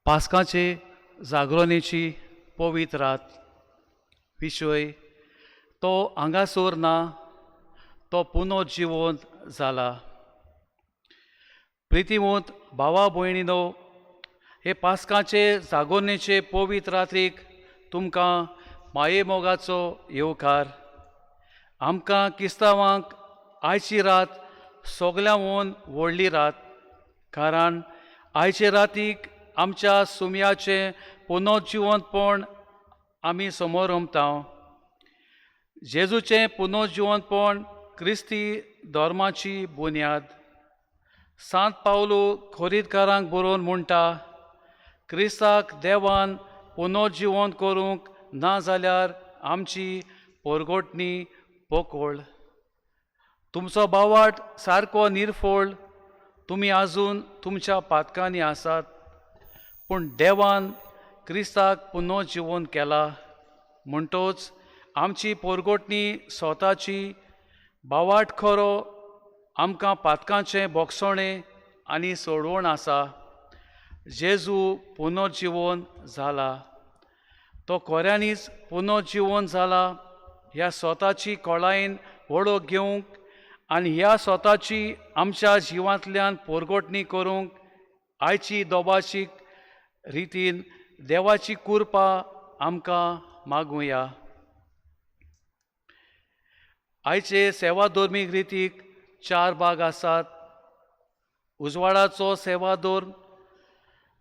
पास्काचे जागरणेची पवित्र रात. विशय तो हांगासर ना, तो पुनर्जिवंत जाला. प्रितीवंत भावा भयणीनो, हे पास्काचे जागरणेचे पवित्र रात्रीक तुमकां मायेमोगाचो येवकार. आमकां क्रिस्तांवांक आयची रात सगल्यांहून व्हडली रात, कारण आयचे रातीक आमच्या सुमयाचें पुनर्जिवंतपण आमी समोरमता. जेजूचें पुनर्जिवंतपण क्रिस्ती धर्माची बुन्याद. सांत पावलू खोरीदकारांक बरोवन म्हणटा, क्रिस्ताक देवान पुनर्जिवंत करूंक ना जाल्यार आमची पोरगोटणी पोकोळ. तुमचो बावाट सारको निर्फोळ, तुमी आजून तुमच्या पातकांनी आसात, पूण देवान क्रिस्ताक पुनर्जिवंत केला. म्हणटोच आमची पोरगोटणी स्वताची बावाट खरो आमकां पातकांचें बोगसणें आनी सोडवण आसा. जेजू पुनर्जिवंत जाला, तो खऱ्यांनीच पुनर्जिवंत जाला. ह्या स्वताची खोलायेन वळख घेवंक आनी ह्या स्वताची आमच्या जिवांतल्यान पोरगोटणी करूंक आयची दोबाशीक रितीन देवाची कृपा आमकां मागुया. आयचे सेवाधर्मीक रितीक चार भाग आसात. उजवाडाचो सेवाधर्म,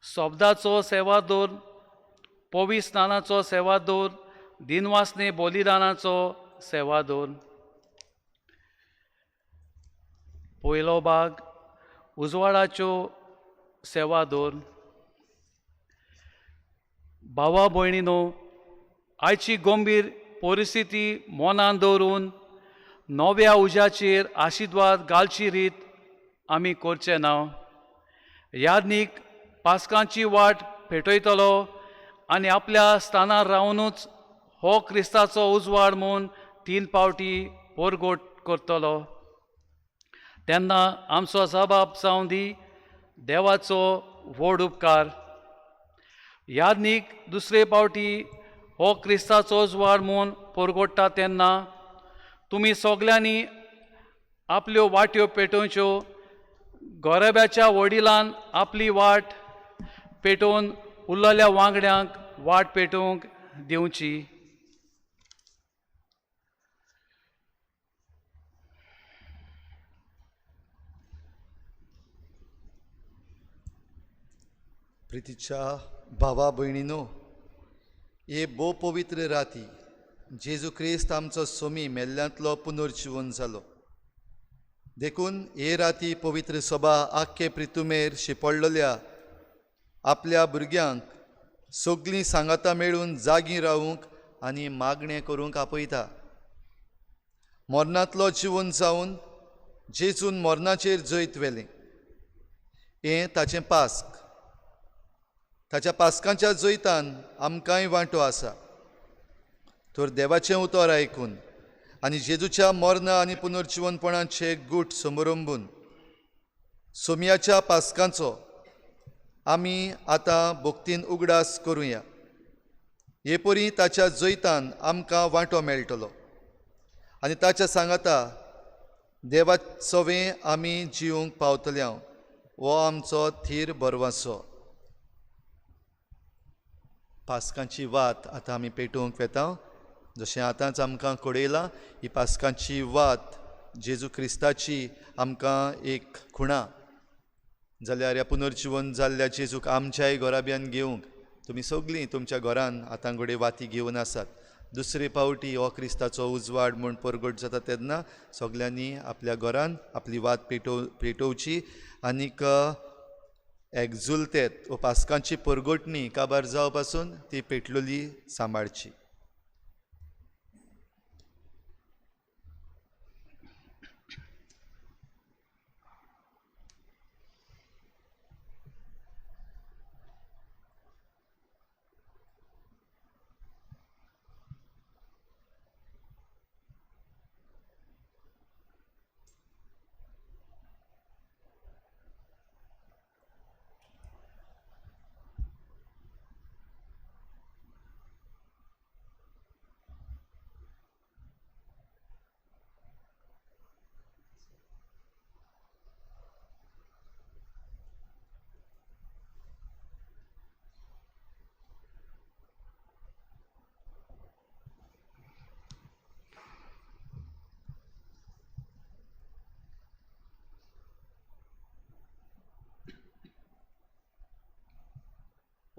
शब्दाचो सेवाधर्म, पवित्र स्नानाचो सेवाधर्म, दिनवासने बलिदानाचो सेवाधर्म. पयलो भाग उजवाडाच्यो सेवाधर्म. भावा भयणीनो, आयची गंभीर परिस्थिती मनान दवरून नव्या उज्याचेर आशिर्वाद घालची रीत आमी करचे ना. यादनीक पास्कांची वाट पेटयतलो आनी आपल्या स्थानार रावनूच हो क्रिस्ताचो उजवाड म्हूण 3 पावटी पोरगोट करतलो. तेन्ना आमचो जबाब जावं दी देवाचो व्हड उपकार. यादनीक दुसरे पावटी हो क्रिस्ताचो उजवाड म्हूण पोरगोट्टा तेन्ना तुमी सगल्यांनी आपल्यो वाट्यो पेटोवच्यो. गोरब्याच्या वडिलान आपली वाट पेटोवन उरलेल्या वांगड्यांक वाट पेटोवंक दिवची. प्रितीच्या भावा भयणीनो, हे भोव पवित्र राती जेजू क्रिस्त आमचो सोमी मेल्ल्यांतलो पुनर्जिवन जालो. देखून हे राती पवित्र सभा आख्खे प्रितुमेर शिपडलेल्या आपल्या भुरग्यांक सगळीं सांगातां मेळून जागीं रावूंक आनी मागणें करूंक आपयता. मरणांतलो जिवन जावन जेजून मरणाचेर जैत व्हेलें. हें ताचें पास्क. ताच्या पास्कांच्या जैतान आमकांय वांटो आसा. तर देवाचें उतर आयकून आनी जेजूच्या मरणा आनी पुनर्जिवनपणाचे गूट समरंबून सोमयाच्या पास्कांचो आमी आतां भक्तीन उगडास करुया. हे परी ताच्या जैतान आमकां वांटो मेळटलो आनी ताच्या सांगाता देवा सवें आमी जिवंक पावतले. हो आमचो थीर भरवंसो. पास्कांची वात आतां आमी पेटोवंक वेता. जशें आतांच आमकां कळयलां, ही पास्कांची वात जेजू क्रिस्ताची आमकां एक खुणा. जाल्यार ह्या पुनर्जिवन जाल्ल्या जेजूक आमच्याय घराब्यान घेवंक तुमी सगळीं तुमच्या घरान आतां घडये वाती घेवन आसात. दुसरे पावटी हो क्रिस्ताचो उजवाड म्हूण परगट जाता तेन्ना सगल्यांनी आपल्या घरान आपली वात पेटोवची आनीक एक्जुलतेत वो पास्कांची परगटणी काबार जावं पासून ती पेटलोली सांबाळची.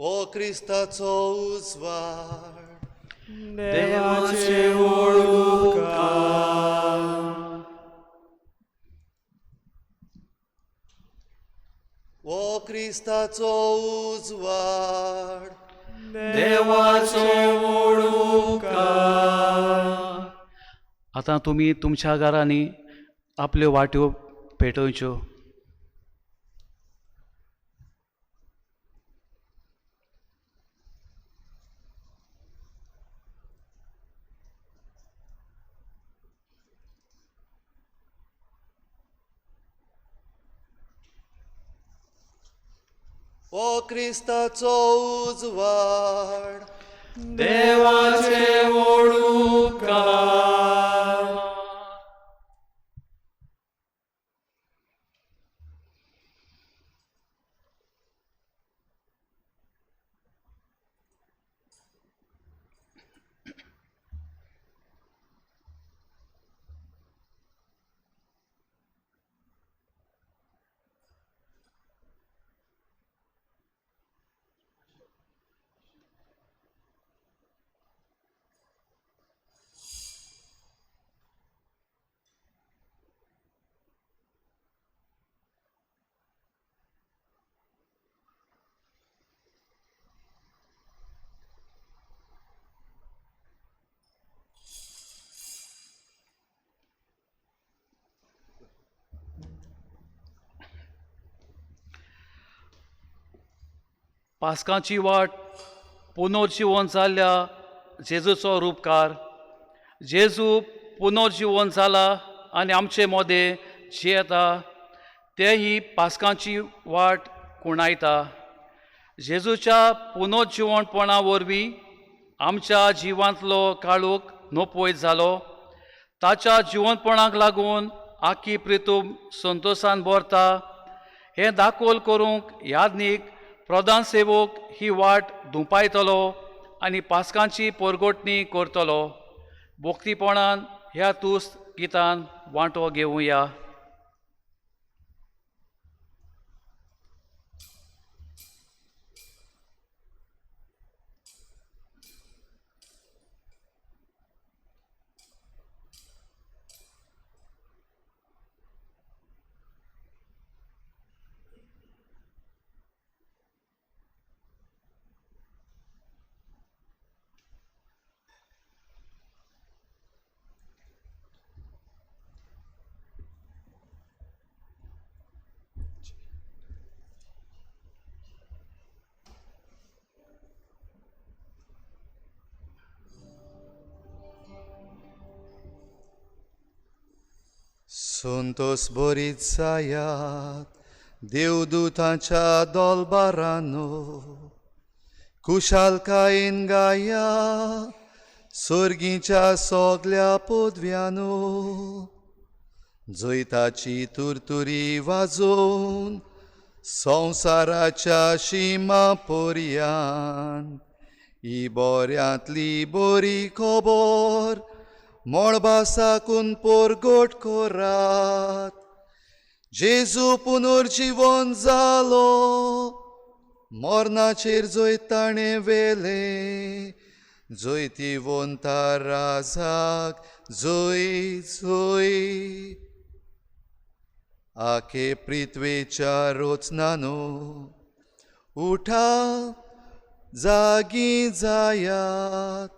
ओ क्रिस्ताचो उजवाड, देवाचे ओळूकार। ओ क्रिस्ताचो उजवाड, देवाचे ओळूकार। आतां तुमी तुमच्या घरांनी आपल्यो वाट्यो पेटोवच्यो। ओ क्रिस्ताचो उजवाड, देवाचे ओळूकार। पास्कांची वाट पुनर्जिवन जाल्ल्या जेजूचो रूपकार। जेजू पुनर्जिवन जाला आनी आमचे मोदें जियेता ते ही पास्कांची वाट कुणायता। जेजूच्या पुनर्जिवनपणा वरवीं आमच्या जिवांतलो काळोख नपयत जालो। ताच्या जिवनपणाक लागून आखी प्रितूम संतोशान भरता हें दाखोल करूंक यादनीक प्रधान सेवक ही वाट धुंपायतलो आनी पास्कांची पोरगोटणी करतलो। भोक्तीपणान ह्या तुस्त गितान वांटो घेवया। संतोष बरीत जायात देवदूतांच्या दोलबारानो, कुशालकायेन गाया सर्गीच्या सगल्या पदव्यानो, जैताची तुरतुरी वाजोवन संवसाराच्या शिमा पर्यान ही बऱ्यांतली बरी खबर मळबा साकून परगट करात। जेजू पुनर्जिवन जालो, मरणाचेर जैत ताणें व्हेलें, जैतिवंता राजाक जय जय। आखे पृथ्वेच्या रचनानो उठा जागी जायात,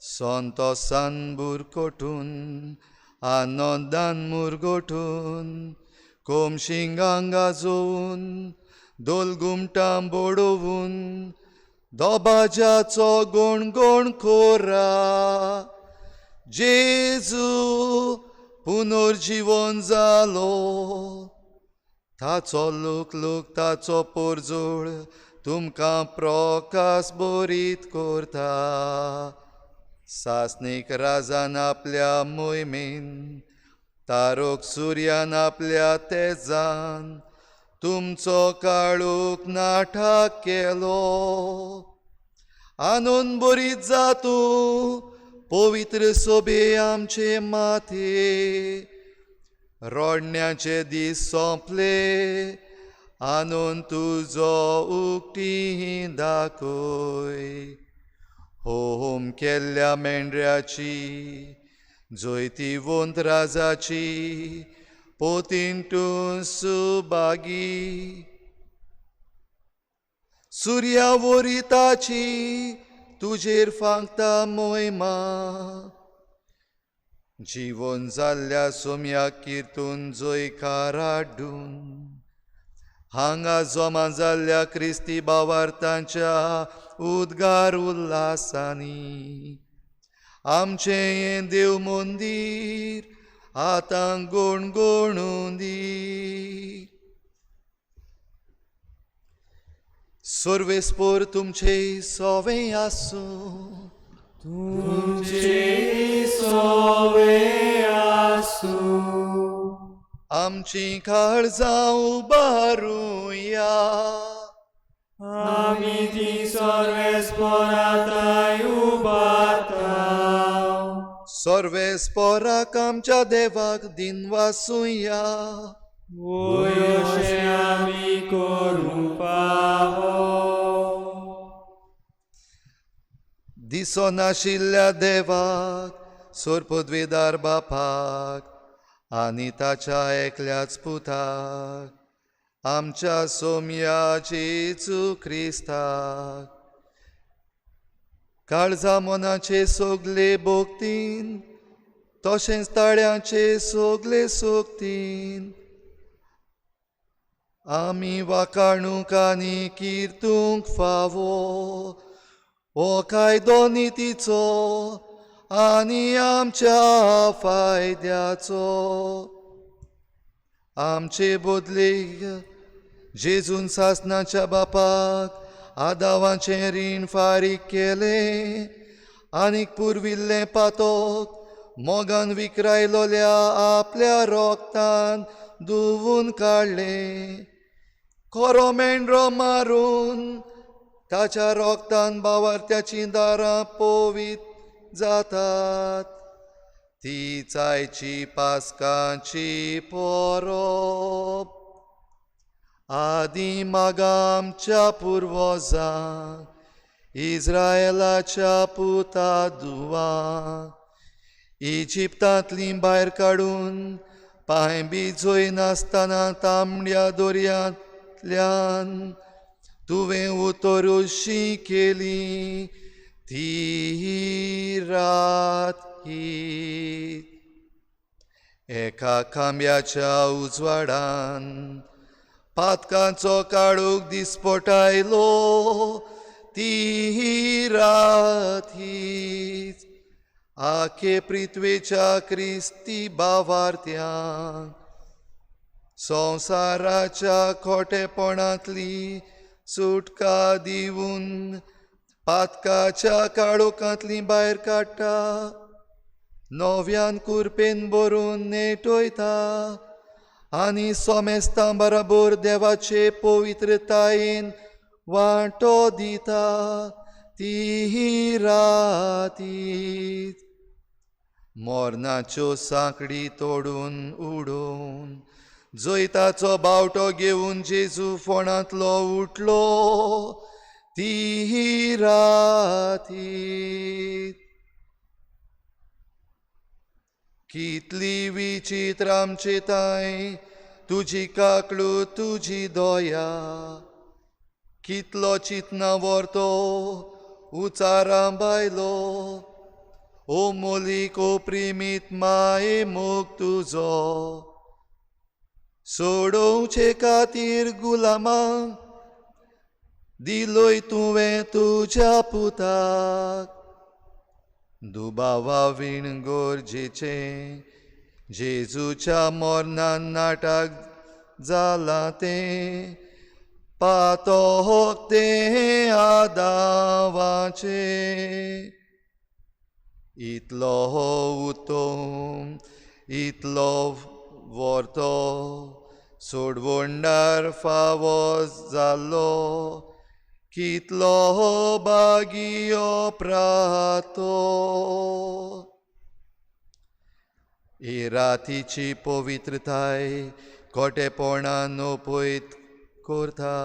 संतोसान बुरकोटून आनंदान मुरगोटून कोमशिंगां गाजोवन दोलगुमटां बडोवन दोबाज्याचो गणगण कोरा। जेजू पुनर्जिवन जालो, ताचो लोक लोक ताचो पोरजोळ तुमकां प्रकाश बरीत करता। सासणीक राजान आपल्या मोहिमेन तारोक सुर्यान आपल्या तेजान तुमचो काळोख नाठाक केलो। आनंद बरीत जातू पवित्र सोबे आमचे माथे, रडण्याचे दीस सोंपले आनंद तुजो उक्ती दाखय. होम केल्ल्या मेंढऱ्याची जैतिवंत राजाची पोतीन तूं सुभागी. सुर्या वरी ताची तुजेर फांकता मोयमा. जिवन जाल्ल्या सोम्या किर्तून जयकार हाडून हांगा जमा जाल्ल्या क्रिस्ती भावार्थांच्या उद्गार उल्हासांनी आमचें हें देव मंदीर आतां गणगणूं दी. सर्वेस्पोर तुमचे सोवे आसूं. तुमचे सोवे आसूं. आमची काळजां उबारुया. आमी ती सर्वेस्पोराताय उबारता. सर्वेस्पोराक आमच्या देवाक दिनवासुया. वय अशें आमी करूंक फावो. दिसनाशिल्ल्या देवाक सोरपदवेदार बापाक आनी ताच्या एकल्याच पुताक आमच्या सोम्या जेजू क्रिस्ताक काळजा मनाचे सगले भोगतीन तशेंच ताळ्यांचे सगले सोगतीन आमी वाकाणूक आनी किर्तूंक फावो हो कायदो नितीचो आनी आमच्या फायद्याचो. आमचे बदले जेजून सासनाच्या बापाक आदावाचें रीण फारीक केलें आनीक पुर्विल्लें पातोक मोगान विकरायलोल्या आपल्या रोगतान धुवून काडलें. खरो मेंढरो मारून ताच्या रोगतान बावारत्याचीं दारां पवित्र जातात. ती चायची पासकांची परब आदी मागा आमच्या पुर्वजांक इस्रायलाच्या पुता दुवां इजिप्तांतलीं भायर काडून पांय बी नासतना तांबड्या दर्यांतल्यान तुवें उतरुशी केली ती रात ही. एका खांब्याच्या उजवाडान पातकांचो काळोख दिसपटायलो ती रात हीच. आखे पृथ्वेच्या क्रिस्ती भावार्थ्यांक संवसाराच्या खोटेपणांतली सुटका दिवन पातकाच्या काळोखांतली भायर काडटा, नव्यान कुरपेन भरून नेटयता आनी सोमेस्तां बराबर देवाचे पवित्रतायेन वांटो दिता ती राती. मरणाच्यो सांकडी तोडून उडोवन जैताचो बावटो घेवन जेजू फोंडांतलो उठलो ती राती. कितली विचित्र आमचे ताय तुजी काकळू तुजी दया, कितलो चिंतना व्हरतो उचारां बायलो. ओ मोलीक ओ प्रेमीत माये मोग तुजो सोडोवचे खातीर गुलामांक दिलोय तुवें तुज्या पुताक. दुबावा वीण गरजेचें जेजूच्या मरणान नाटक जालां तें पातोक तें आदावाचें. इतलो उतोम इतलो व्हरतो सोडवंडार फावो जालो कितलो बागियो प्रातो. ही रातीची पवित्रताय खोटेपणान पयत करता,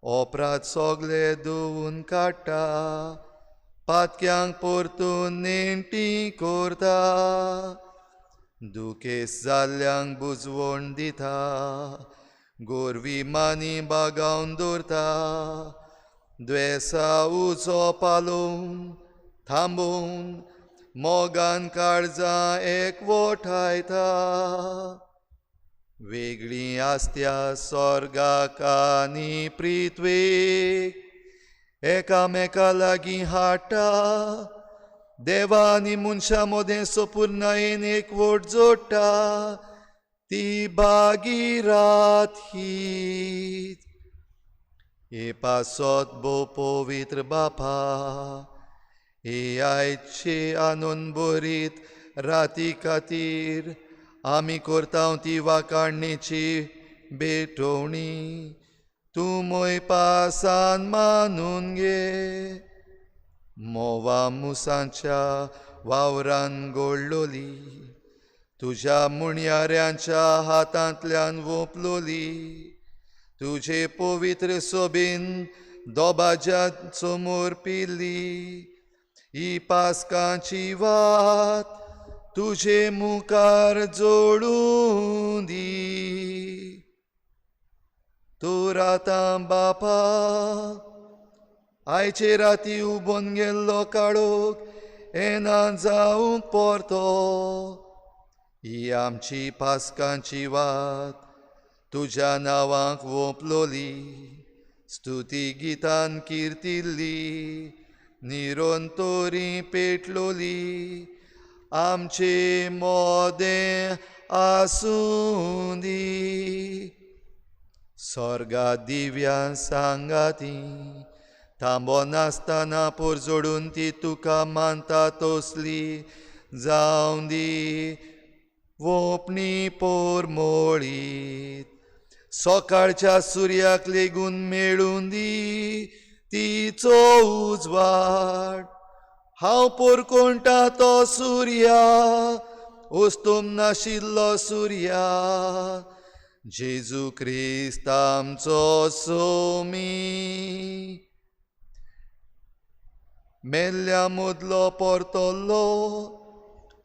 अपराध सगळे धुवून काडटा, पातक्यांक परतून नेणटी करता, दुखेस जाल्ल्यांक बुजवण दिता, गोरवी मानी बागावन दवरता, द्वेसा उजो पालोवन थांबोवन मोगान काळजां एकवठायता. वेगळीं आसत्या स्वर्गाक आनी पृथ्वेक एकामेका लागीं हाडटा, देवा आनी मनशां मदें सोपुर्णायेन एकवट जोडटा, ती भागीरात ही. हे पासत भोव पवित्र बापा, हे आयचे आनंद बरीत राती खातीर आमी करता ती वाकाडणेची भेटवणी तूं मोय पासान मानून घे. म्होंवा मुसांच्या वावरान गोडलोली, तुज्या मुणयाऱ्यांच्या हातांतल्यान वोंपलोली, तुजे पवित्र सोबीन दोबाज्या समोर पिली, ही पास्कांची वात तुजे मुखार जोडूं दी. तूं रातां बापा आयचे राती उबोन गेल्लो काळोख येना जावंक परतो, ही आमची पास्कांची वात तुज्या नांवाक वोंपलोली, स्तुती गितान किर्तिल्ली, निरंतोरी पेटलोली, आमचे मोदें आसूं दी. स्वर्गा दिव्या सांगाती थांबो नासतना पोरजोडून ती तुका मानता तसली जावं दी वोंपणी पोरमोळीत. सकाळच्या सुर्याक लेगून मेळूं दी तिचो उजवाड, हांव पोरकोणटा तो सुर्या, उस्तूम नाशिल्लो सुर्या, जेजू क्रिस्त आमचो सोमी. मेल्ल्या मदलो परतल्लो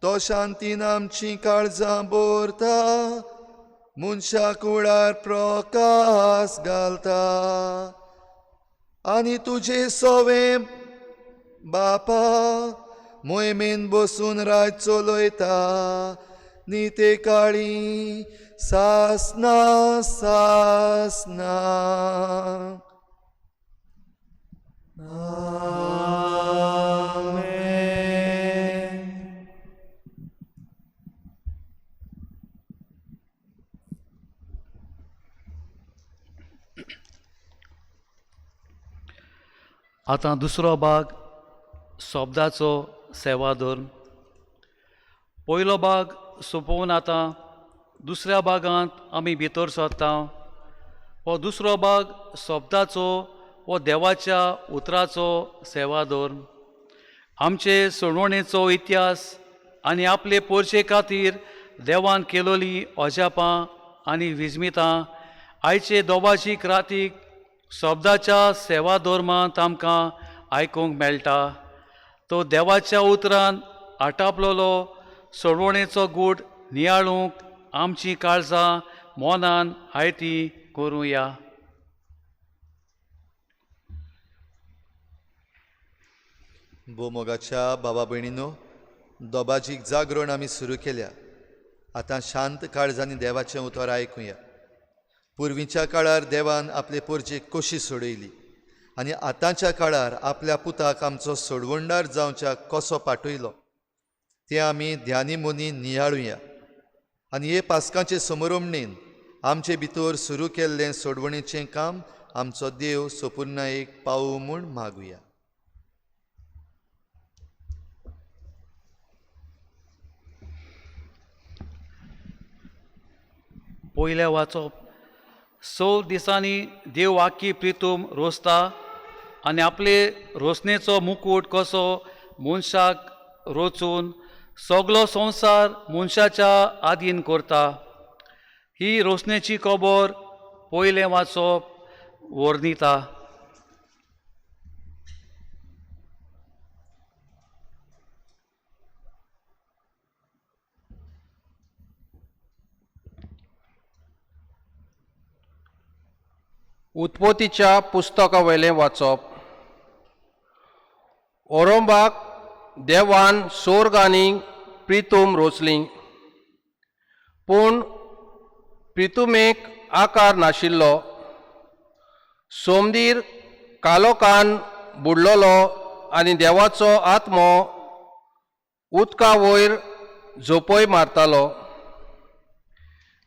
तो शांतीन आमची काळजां भरता, मनशा कुळार प्रकाश घालता, आनी तुजे सोवे बापा मोहिमेन बसून राज चलयता, निते काळी सासना सासना. आमेन. आतां दुसरो भाग शब्दाचो सेवाधर्म. पयलो भाग सोंपोवन आतां दुसऱ्या भागांत आमी भितर सरता. हो दुसरो भाग शब्दाचो वो देवाच्या उतराचो सेवाधर्म. आमचे सोडवणेचो इतिहास आनी आपले पोरशे खातीर देवान केलोली अजापां आनी विजमितां आयचे दोबाजीक रातीक शब्दाच्या सेवाधर्मांत आमकां आयकूंक मेळटा. तो देवाच्या उतरान आटापलोलो सोडवणेचो गूट नियाळूंक आमची काळजां मोनान आयती करुया. भोवमोगाच्या बाबा भयणीनो, दोबाजीक जागरण आमी सुरू केल्या. आतां शांत काळजांनी देवाचें उतर आयकुया. पुर्वीच्या काळार देवान आपले पोरजेक कशी सोडयली आनी आतांच्या काळार आपल्या पुताक आमचो सोडवणदार जावच्याक कसो पाठयलो तें आमी ध्यानी मोनी नियाळुया. आनी हे पास्कांचे समरोमणेन आमचे भितर सुरू केल्लें सोडवणेचें काम आमचो देव सोपुर्णायेक पावूं म्हूण मागुया. पयलें वाचप. 6 दिसांनी देव आखी प्रितूम रोसता आनी आपले रोसणेचो मुकूट कसो मनशाक रोचून सगलो संवसार मनशाच्या आदीन करता. ही रोसणेची खबर पयलें वाचप वर्णिता. उत्पत्तीच्या पुस्तका वयलें वाचप. ओरोंबाक देवान सोर्ग आनी प्रितूम रोचली, पूण प्रितुमेक आकार नाशिल्लो. सोमदीर कालोकान बुडलोलो आनी देवाचो आत्मो उदका वयर झोपय मारतालो.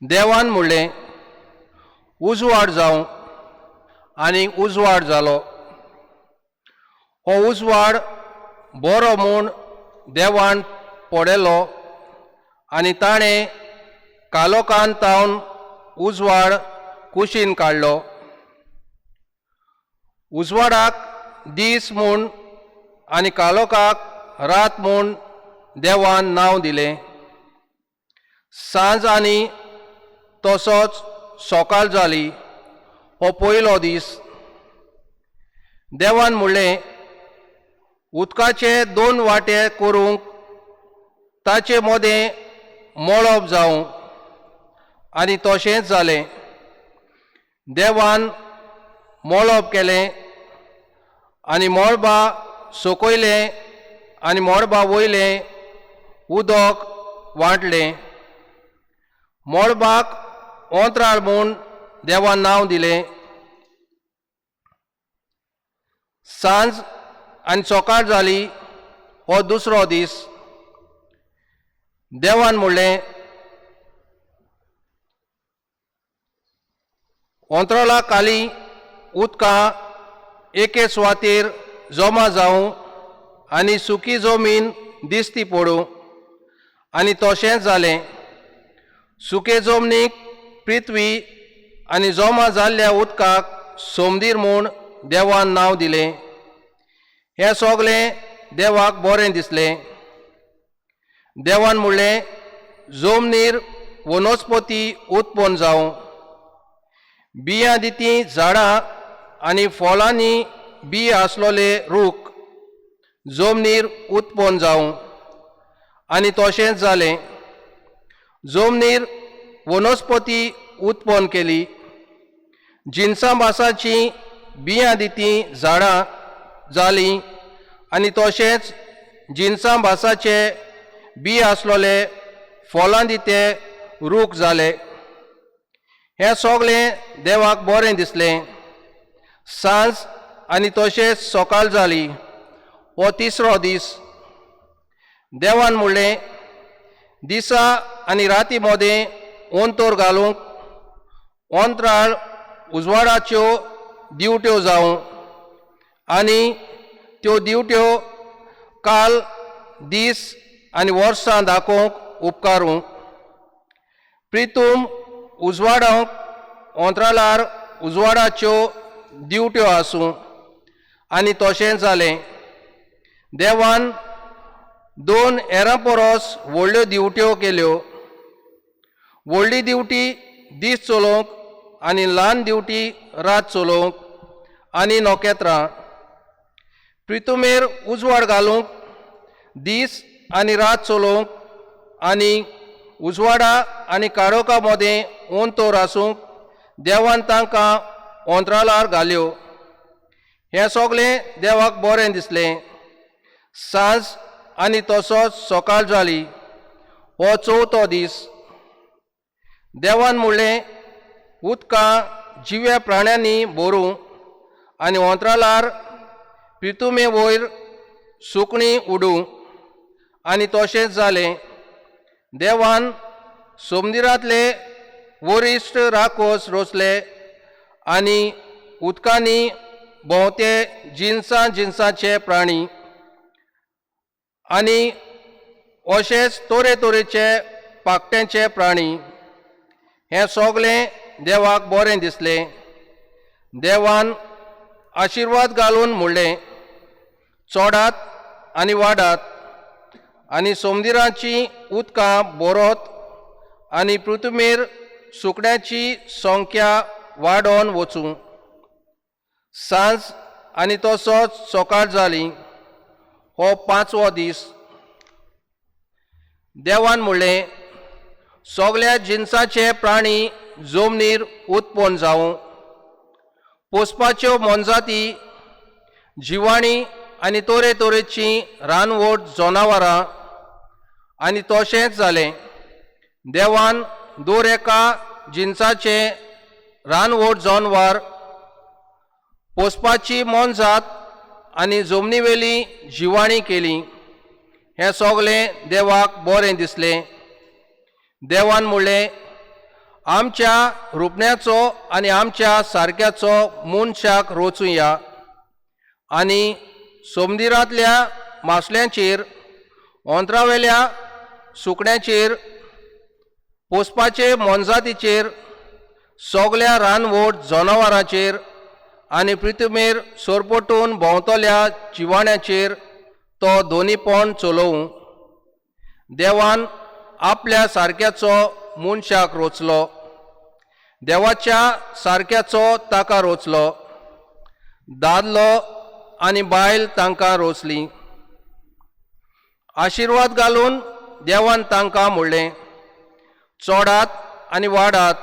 देवान म्हणलें, उजवाड जावं, आनी उजवाड जालो. हो उजवाड बरो म्हूण देवान पळयलो आनी ताणें कालोकान तावन उजवाड कुशीन काडलो. उजवाडाक दीस म्हूण आनी कालोकाक रात म्हूण देवान नांव दिलें. सांज आनी तसोच सकाळ जाली, हो पयलो दीस. देवान म्हणलें, उदकाचे दोन वांटे करूंक ताचे मदें मळब जावं, आनी तशेंच जालें. देवान मळब केलें आनी मळबा सकयलें आनी मळबा वयलें उदक वांटलें. मळबाक ओंत्राळ म्हूण देवान नांव दिलें. सांज आनी सकाळ जाली, हो दुसरो दीस. देवान म्हणलें, ओंत्राळा काली उदकां एके सुवातेर जमा जावं आनी सुकी जमीन दिसती पडूं, आनी तशेंच जालें. सुके जमनीक पृथ्वी आनी जमा जाल्ल्या उदकाक सोमदीर म्हूण देवान नांव दिलें. हें सगलें देवाक बरें दिसलें. देवान म्हणलें, जमनीर वनस्पती उत्पन्न जावं, बियां दिती झाडां आनी फळांनी बी आसलोले रूख जमनीर उत्पन्न जावं, आनी तशेंच जालें. जमनीर वनस्पती उत्पन्न केली, जिनसां भासाचीं बियां दिती झाडां जालीं आनी तशेंच जिनसां भासाचे बी आसलोले फळां दिते रूख जाले. हें सगलें देवाक बरें दिसलें. सांज आनी तशेंच सकाळ जाली, हो तिसरो दीस. देवान म्हणलें, दिसा आनी राती मदें ओंतोर घालूंक ओंत्राळ उजवाडाच्यो दिवट्यो जावं, आनी त्यो दिवट्यो काल दीस आनी वर्सां दाखोवंक उपकारूं. प्रितूम उजवाडांक ओंत्राळार उजवाडाच्यो दिवट्यो आसूं, आनी तशेंच जालें. देवान दोन एरां परस व्हडल्यो दिवट्यो केल्यो. व्हडली दिवटी दीस चलोवंक आनी ल्हान दिवटी रात चलोवंक आनी नखेत्रां. प्रितुमेर उजवाड घालूंक दीस आनी रात चलोवंक आनी उजवाडा आनी काळोखा मदें ओंतोर आसूंक देवान तांकां ओंत्राळार घाल्यो. हें सगलें देवाक बरें दिसलें. सांज आनी तसोच सकाळ जाली, हो चवथो दीस. देवान म्हणलें, उदकां जिव्या प्राण्यांनी भरूं आनी ओंत्राळार प्रितुमे वयर सुकणीं उडूं, आनी तशेंच जालें. देवान सोमदिरांतले वरिश्ठ राकोस रोसले आनी उदकांनी भोंवते जिनसां जिनसांचे प्राणी आनी अशेच तरेतरेचे पाकट्यांचे प्राणी. हें सगलें देवाक बरें दिसलें. देवान आशिर्वाद घालून म्हणलें, चोडात आनी वाडात आनी सोमदिराचीं उदकां भरत आनी पृथ्वीर सुकण्याची संख्या वाडोवन वचूं. सांज आनी तसोच सकाळ जाली. हो पांचवो दीस. देवान म्हणलें, सगल्या जिनसाचे प्राणी जमनीर उत्पन्न जावं, पोसपाच्यो मोनजाती, जिवाणी आनी तरेतरेचीं रानवट जनावरां. आनी तशेंच जालें. देवान दर एका जिनसाचें रानवट जनवार, पोसपाची मोनजात आनी जमनीवेली जिवाणी केली. हें सगलें देवाक बरें दिसलें. देवान म्हणलें, आमच्या रुपण्याचो आनी आमच्या सारक्याचो मनशाक रोचुया आनी समुद्रांतल्या मासल्यांचेर, ओंतरावेल्या सुकण्याचेर, पोसपाचे मोनजातीचेर, सगल्या रानवट जनावरांचेर आनी पृथ्वीर सरपटून भोंवतल्या जिवाण्याचेर तो दोनीपण चलोवं. देवान आपल्या सारक्याचो मनशाक रोचलो, देवाच्या सारक्याचो ताका रोचलो. दादलो आनी बायल तांकां रोचली. आशिर्वाद घालून देवान तांकां म्हणलें, चोडात आनी वाडात,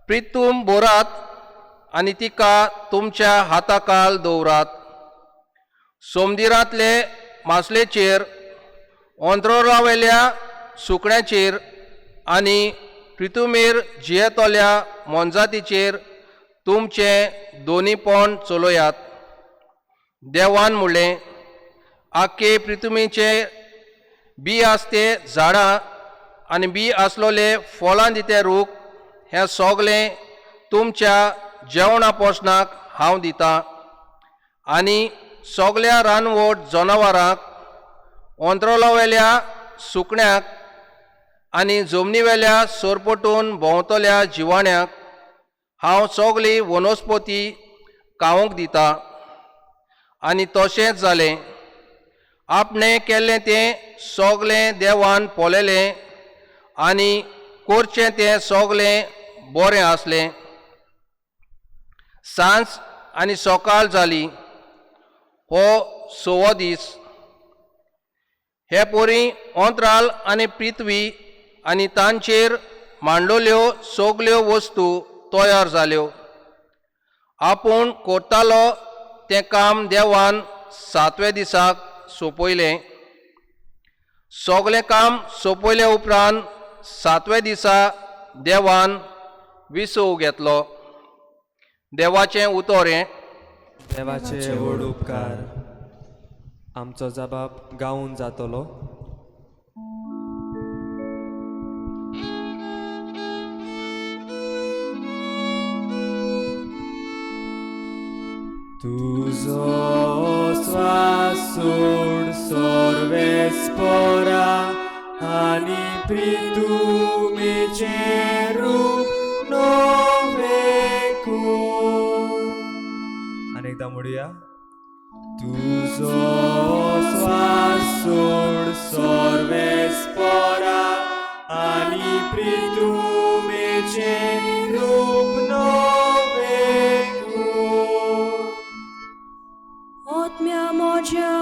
प्रितूम बोरात आनी तिका तुमच्या हाताकाल दवरात. सोमदिरांतले मासलेचेर, ओंद्रोरावेल्या सुकण्याचेर आनी प्रितुमेर जियेतल्या मोनजातीचेर तुमचें दोनीपण चलयात. देवान म्हणलें, आख्खे प्रितुमेचे बी आसते झाडां आनी बी आसलोले फळां दिते रूख हें सगलें तुमच्या जेवणा पोसणाक हांव दितां आनी सगल्या रानवट जनावरांक, ओंद्रोलावेल्या सुकण्याक आनी जमनीवेल्या सरपटून भोंवतल्या जिवाण्याक हांव सगली वनस्पती खावंक दितां. आनी तशेंच जालें. आपणें केल्लें तें सगलें देवान पळयलें आनी करचें तें सगलें बरें आसलें. सांज आनी सकाळ जाली. हो सवो दीस. हे पोरी अंतराल आनी पृथ्वी आनी तांचेर मांडलेल्यो सगल्यो वस्तू तयार जाल्यो. आपूण करतालो तें काम देवान सातव्या दिसाक सोंपयलें. सगलें काम सोंपयले उपरांत सातव्या दिसा देवान विसव घेतलो. देवाचें उतर हें. देवाचे व्हड उपकार. आमचो जबाब गावून जातलो. तुजो स्वास सोड सर्वेस्परा आनी प्रितुमेचें रूप नवें कर. आनी एकदां म्हणुया. तुजो स्वास सोड सर्वेस्परा आनी प्रितुमेचें रूप नवें कर. आत्म्या म्हज्या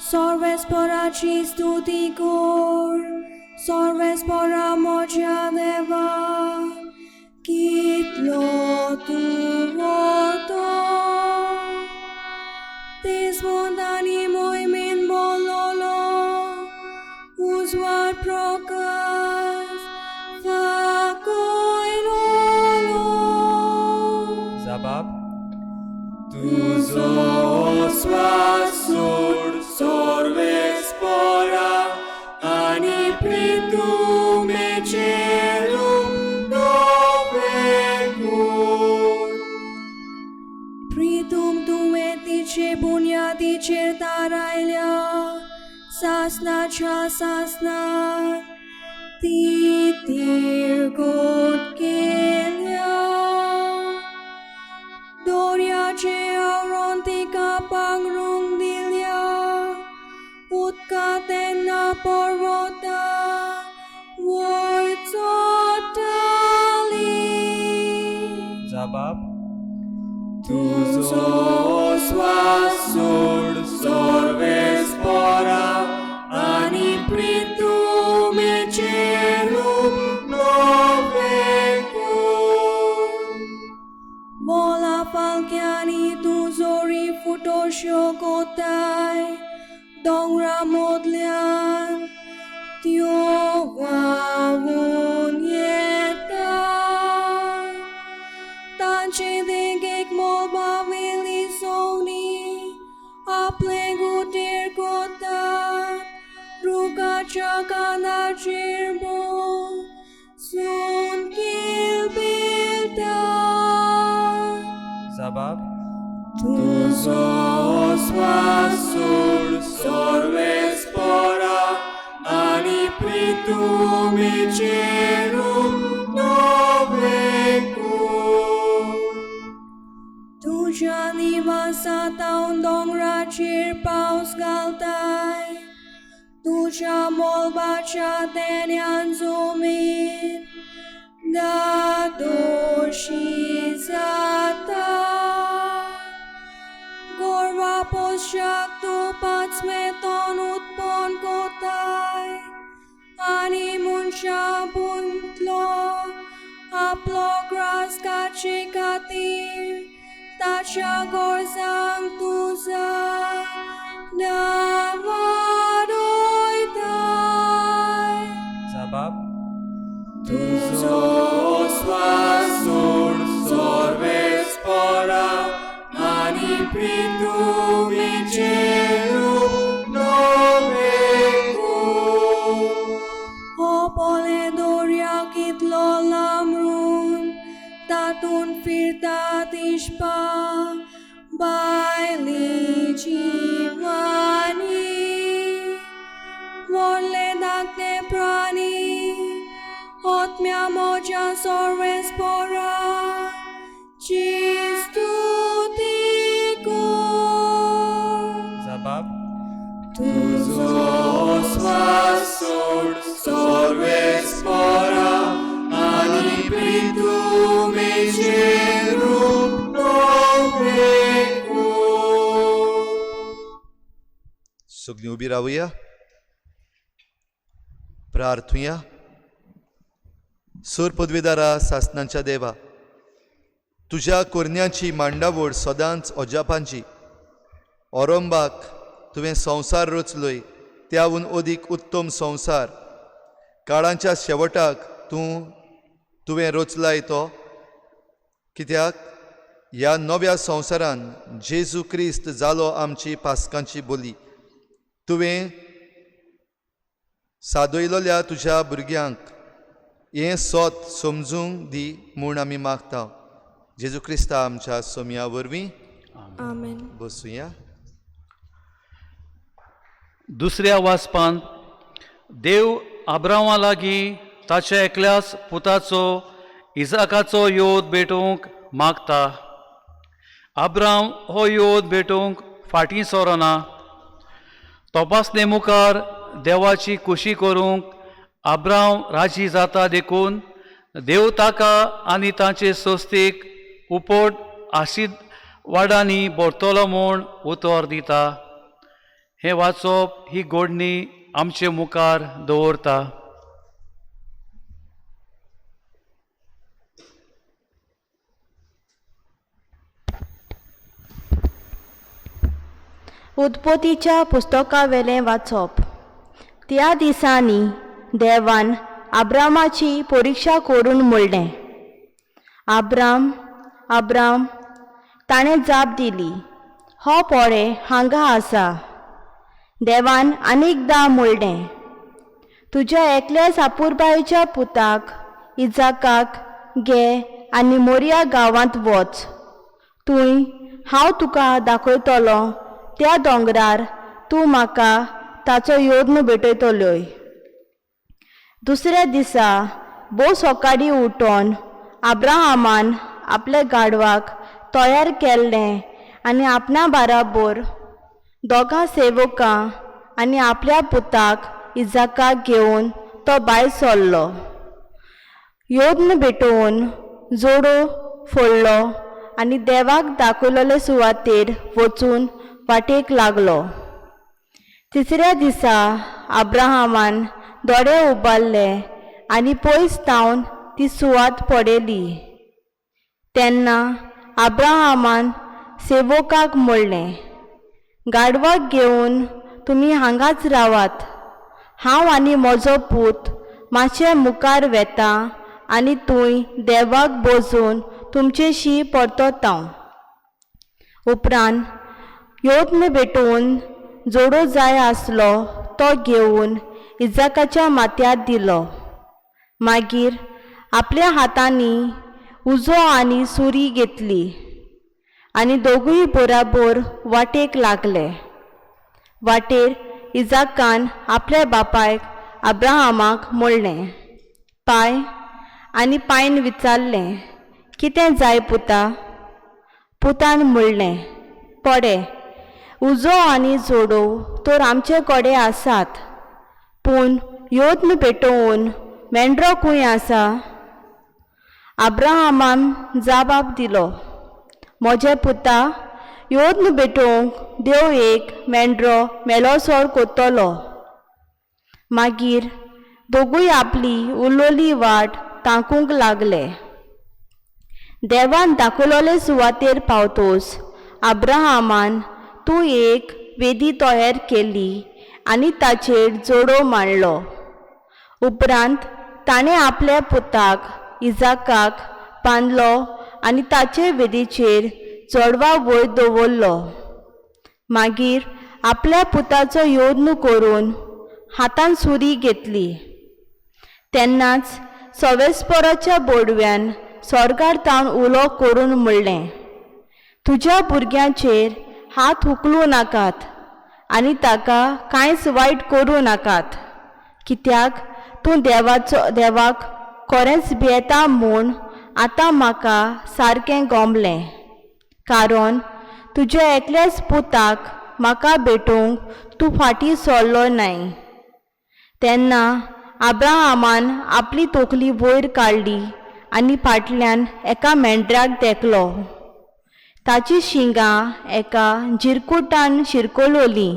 सर्वेस्पराची स्तुती कर, सर्वेस्परा म्हज्या देवा, कितलो तूं वतो. तेजवंत आनी मोहिमेन बोललो, उजवाड प्रकाश फाकयलो. जबाब. तुजो स्वास सोड सर्वेस्परा आनी प्रितुमेचें रूप नवें कर. प्रितूम तुवें तिचे बुन्यादीचेर थारायल्या, सासनाच्या सासनाक ती तिरगोट केल्या. दोर्याचे आवron तिका पांगरूंक दिल्या, उदका तेन्ना पर्वता वयर चडटाली. जाबाब तुजो स्वास सोड सोर्वेस पोरा आनी प्रितुमेचें रूप नवें कर. बोला फालक्यांनी तूं जोरी फुटोश्यो कोताय दोंगरा मदल्यान त्यो व्हांवून येता तांचे देगेक मोबावेली सोवणी आपले गुटेर कोतात रुखाच्या कानाचेर बसून किलबिलता. जाबाब तुजो स्वास सोड सोर्वेस पोरा आनी प्रितुमेचें रूप नवें कर. तुज्या निवासातावन दोंगराचेर पावस घालताय तुज्या मोलबाच्या तेन्यान जमीन दादोशी जाता गोरवा पोशाक तूं पांचवेतोन उत्पन्न कोताय आनी मनशां पुंतलो आपलो ग्रास काचे खातीर ताच्या गरजांक तुजा नांवान वयताय. जाबाब तुजो स्वास सोड सोर्वेस पोरा आनी प्रितुमेचें रूप नवें कर. हो पोले दर्या कितलो लांबरून तातूंत फिरता तिशपा बायली जिवानी व्हडले धाकटे प्राणी आत्म्या म्हज्या सोर्वेस पोरा स्तुती कर. जाबाब तुजो स्वास सोड सोर्वेस पोरा आनी प्रितुमेचें रूप नवें कर. सगळीं उबी रावया, प्रार्थुया. सूर पदवीदारा सासनांच्या देवा, तुज्या कोरन्याची मांडावळ सदांच अजापांची. ओरंबाक तुवें संवसार रचलोय त्याहून अदीक उत्तम संवसार काळांच्या शेवटाक तुवें रचलाय तो कित्याक ह्या नव्या संवसारान जेजू क्रिस्त जालो आमची पास्कांची बोली. तुवें सादयलोल्या तुज्या भुरग्यांक हें सोत समजूंक दी म्हूण आमी मागता, जेजू क्रिस्ता आमच्या सोमया वरवीं. आमेन. बसुया. दुसऱ्या वाचपांत देव आब्रांवा लागीं ताच्या एकल्याच पुताचो इजाकाचो योद भेटोवंक मागता. आब्राम हो योद भेटोवंक फाटीं सोरना. तपासणे मुखार देवाची खुशी करूंक आब्राम राजी जाता, देखून देव ताका आनी ताचे सोस्तीक उपट आशिर्वादांनी भरतलो म्हूण उतर दिता. हें वाचप ही गोडणी आमचे मुखार दवरता. उत्पत्तीच्या पुस्तकावेलें वाचप. त्या दिसांनी देवान आब्रामाची परिक्षा करून म्हणलें, आब्राम, आब्राम. ताणें जाप दिली, हो पोळे हांगा आसा. देवान आनीकदां म्हणलें, तुज्या एकल्या सापुरबायेच्या पुताक इजाकाक घे आनी मोरिया गांवांत वच. थंय हांव तुका दाखयतलो त्या दोंगरार तूं म्हाका ताचो योद्न भेटयतलोय. दुसऱ्या दिसा भोव सकाळीं उठोन आब्राहामान आपल्या गाडवाक तयार केल्लें आनी आपणा बाराबोर दोगां सेवकां आनी आपल्या पुताक इजाकाक घेवन तो भायर सरलो. योद्न भेटोवन जोडो फोडलो आनी देवाक दाखयलेले सुवातेर वचून वाटेक लागलो. तिसऱ्या दिसा अब्राहमान दोळे उबारले आनी पयस थावन ती सुवात पळयली. तेन्ना अब्राहमान सेवकाक म्हणलें, गाडवाक घेवन तुमी हांगाच रावात, हांव आनी म्हजो पूत मातशें मुखार वेता आनी थंय देवाक बसून तुमचेशी परतता. उपरांत यत्न भेटोवन जोडो जाय आसलो तो घेवन इजाकाच्या माथ्यार दिलो. मागीर आपल्या हातांनी उजो आनी सुरी घेतली आनी दोगूय बराबर वाटेक लागले. वाटेर इजाकान आपल्या बापायक अब्राहमाक म्हणलें, पाय. आनी पायन विचारलें, कितें जाय पुता? पुतान म्हणलें, पडे उजो आनी जोडो तर आमचे कडेन आसात, पूण यत्न पेटोवन मेंढरो खंय आसा? अब्राहमान जाबाब दिलो, म्हजे पुता, यत्न पेटोवंक देव एक मेंढरो मेलोसर कोत्तलो. मागीर दोगूय आपली उलोली वाट ताकूंक लागले. देवान दाखयलोले सुवातेर पावतोच अब्राहमान तूं एक वेदी तयार केली आनी ताचेर जोडो मांडलो. उपरांत ताणें आपल्या पुताक इजाकाक बांदलो आनी ताचे वेदीचेर चोडवा वयर दवरलो. मागीर आपल्या पुताचो यत्न करून हातान सुरी घेतली. तेन्नाच सवेस्पोराच्या बोडव्यान स्वर्गार तावन उलो करून म्हणलें, तुज्या भुरग्यांचेर हात उखलूं नाकात आनी ताका कांयच वायट करूं नाकात, कित्याक तूं देवाचो देवाक खरेंच भियेता म्हूण आतां म्हाका सारकें गोमलें, कारण तुज्या एकल्याच पुताक म्हाका भेटोवंक तूं फाटीं सरलो नाय. तेन्ना अब्राहमान आपली तकली वयर काडली आनी फाटल्यान एका मेंढराक देखलो. ताची शिंगां एका जिरकुटान शिरकलोलीं.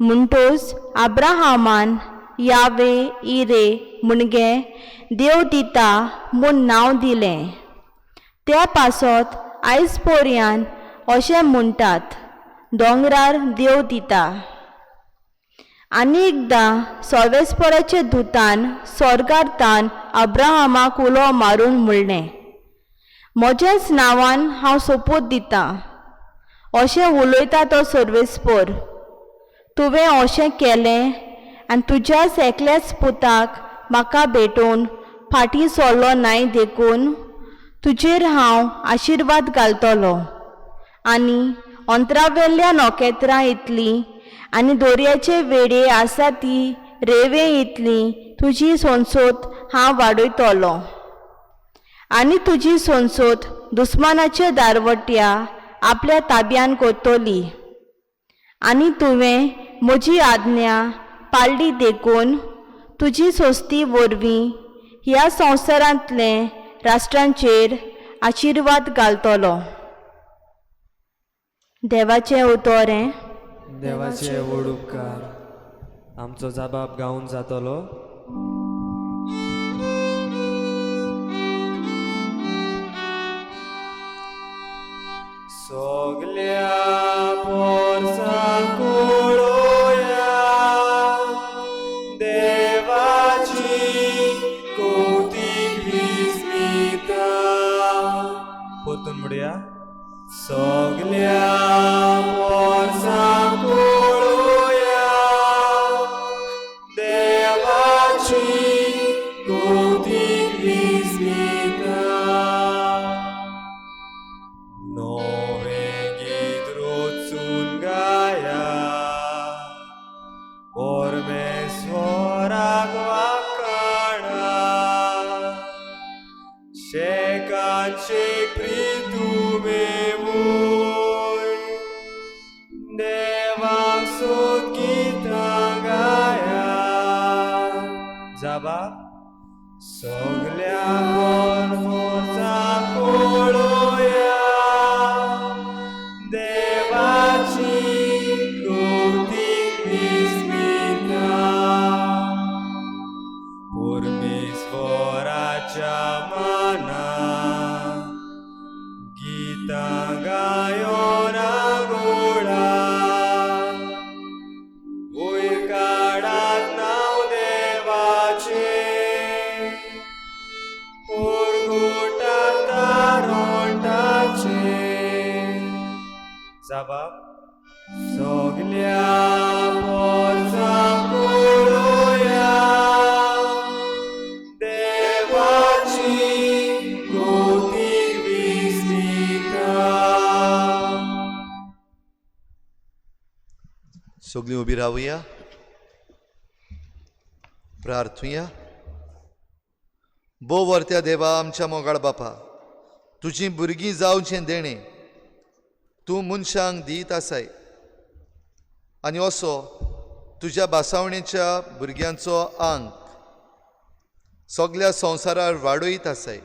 म्हणटोच अब्राहमान यावे इरे म्हणजे देव दिता म्हूण नांव दिलें. त्या पासत आयज पर्यान अशें म्हणटात, दोंगरार देव दिता. आनी एकदां सर्वेस्पराच्या दुतान स्वर्गार तान अब्राहमाक उलो मारून म्हणलें, म्हज्याच नांवान हांव सोपूत दितां, अशें उलयता तो सर्वेस्पर, तुवें अशें केलें आनी तुज्याच एकल्याच पुताक म्हाका भेटोवन फाटीं सरलो नाय, देखून तुजेर हांव आशिर्वाद घालतलो आनी अंतरावेल्या नखेत्रां इतलीं आनी दोरयाचे वेडे आसा ती रेंवे इतली तुजी सोंसोत हांव वाडयतलो आनी तुजी सोंसोत दुस्मानाचे दारवट्या आपल्या ताब्यान करतली. आनी तुवें म्हजी आज्ञा पाळ्ळी देखून तुजी सोस्ती वरवीं ह्या संवसारांतले राष्ट्रांचेर आशिर्वाद घालतलो. देवाचें उतर हें. देवाचे व्हड उपकार. आमचो जाबाब गावन जातलो. सगल्या पोरसां कळोया देवाची कौतीक विस्मिता. परतून म्हणया, सगल्या पोरसां कळोया देवाची कौतीक विस्मिता. नवें गीत रचून गाया परमेश्वराक वाखाणा, शेकाचे प्रितुमेवूय देवाक सोद गितां गाया. जाबा, सगल्या पोरसां कळोया जाबाब सगल्या पोरसां करुया देवाची कोतीक विस्मिता. सगळीं उबी रावया, प्रार्थुया. भोव वर्त्या देवा, आमच्या मोगाळ बापा, तुजीं भुरगीं जावचें देणें तूं मनशांक दीत आसाय आनी असो तुज्या भासावणेच्या भुरग्यांचो आंक सगल्या संवसारार वाडयत आसाय.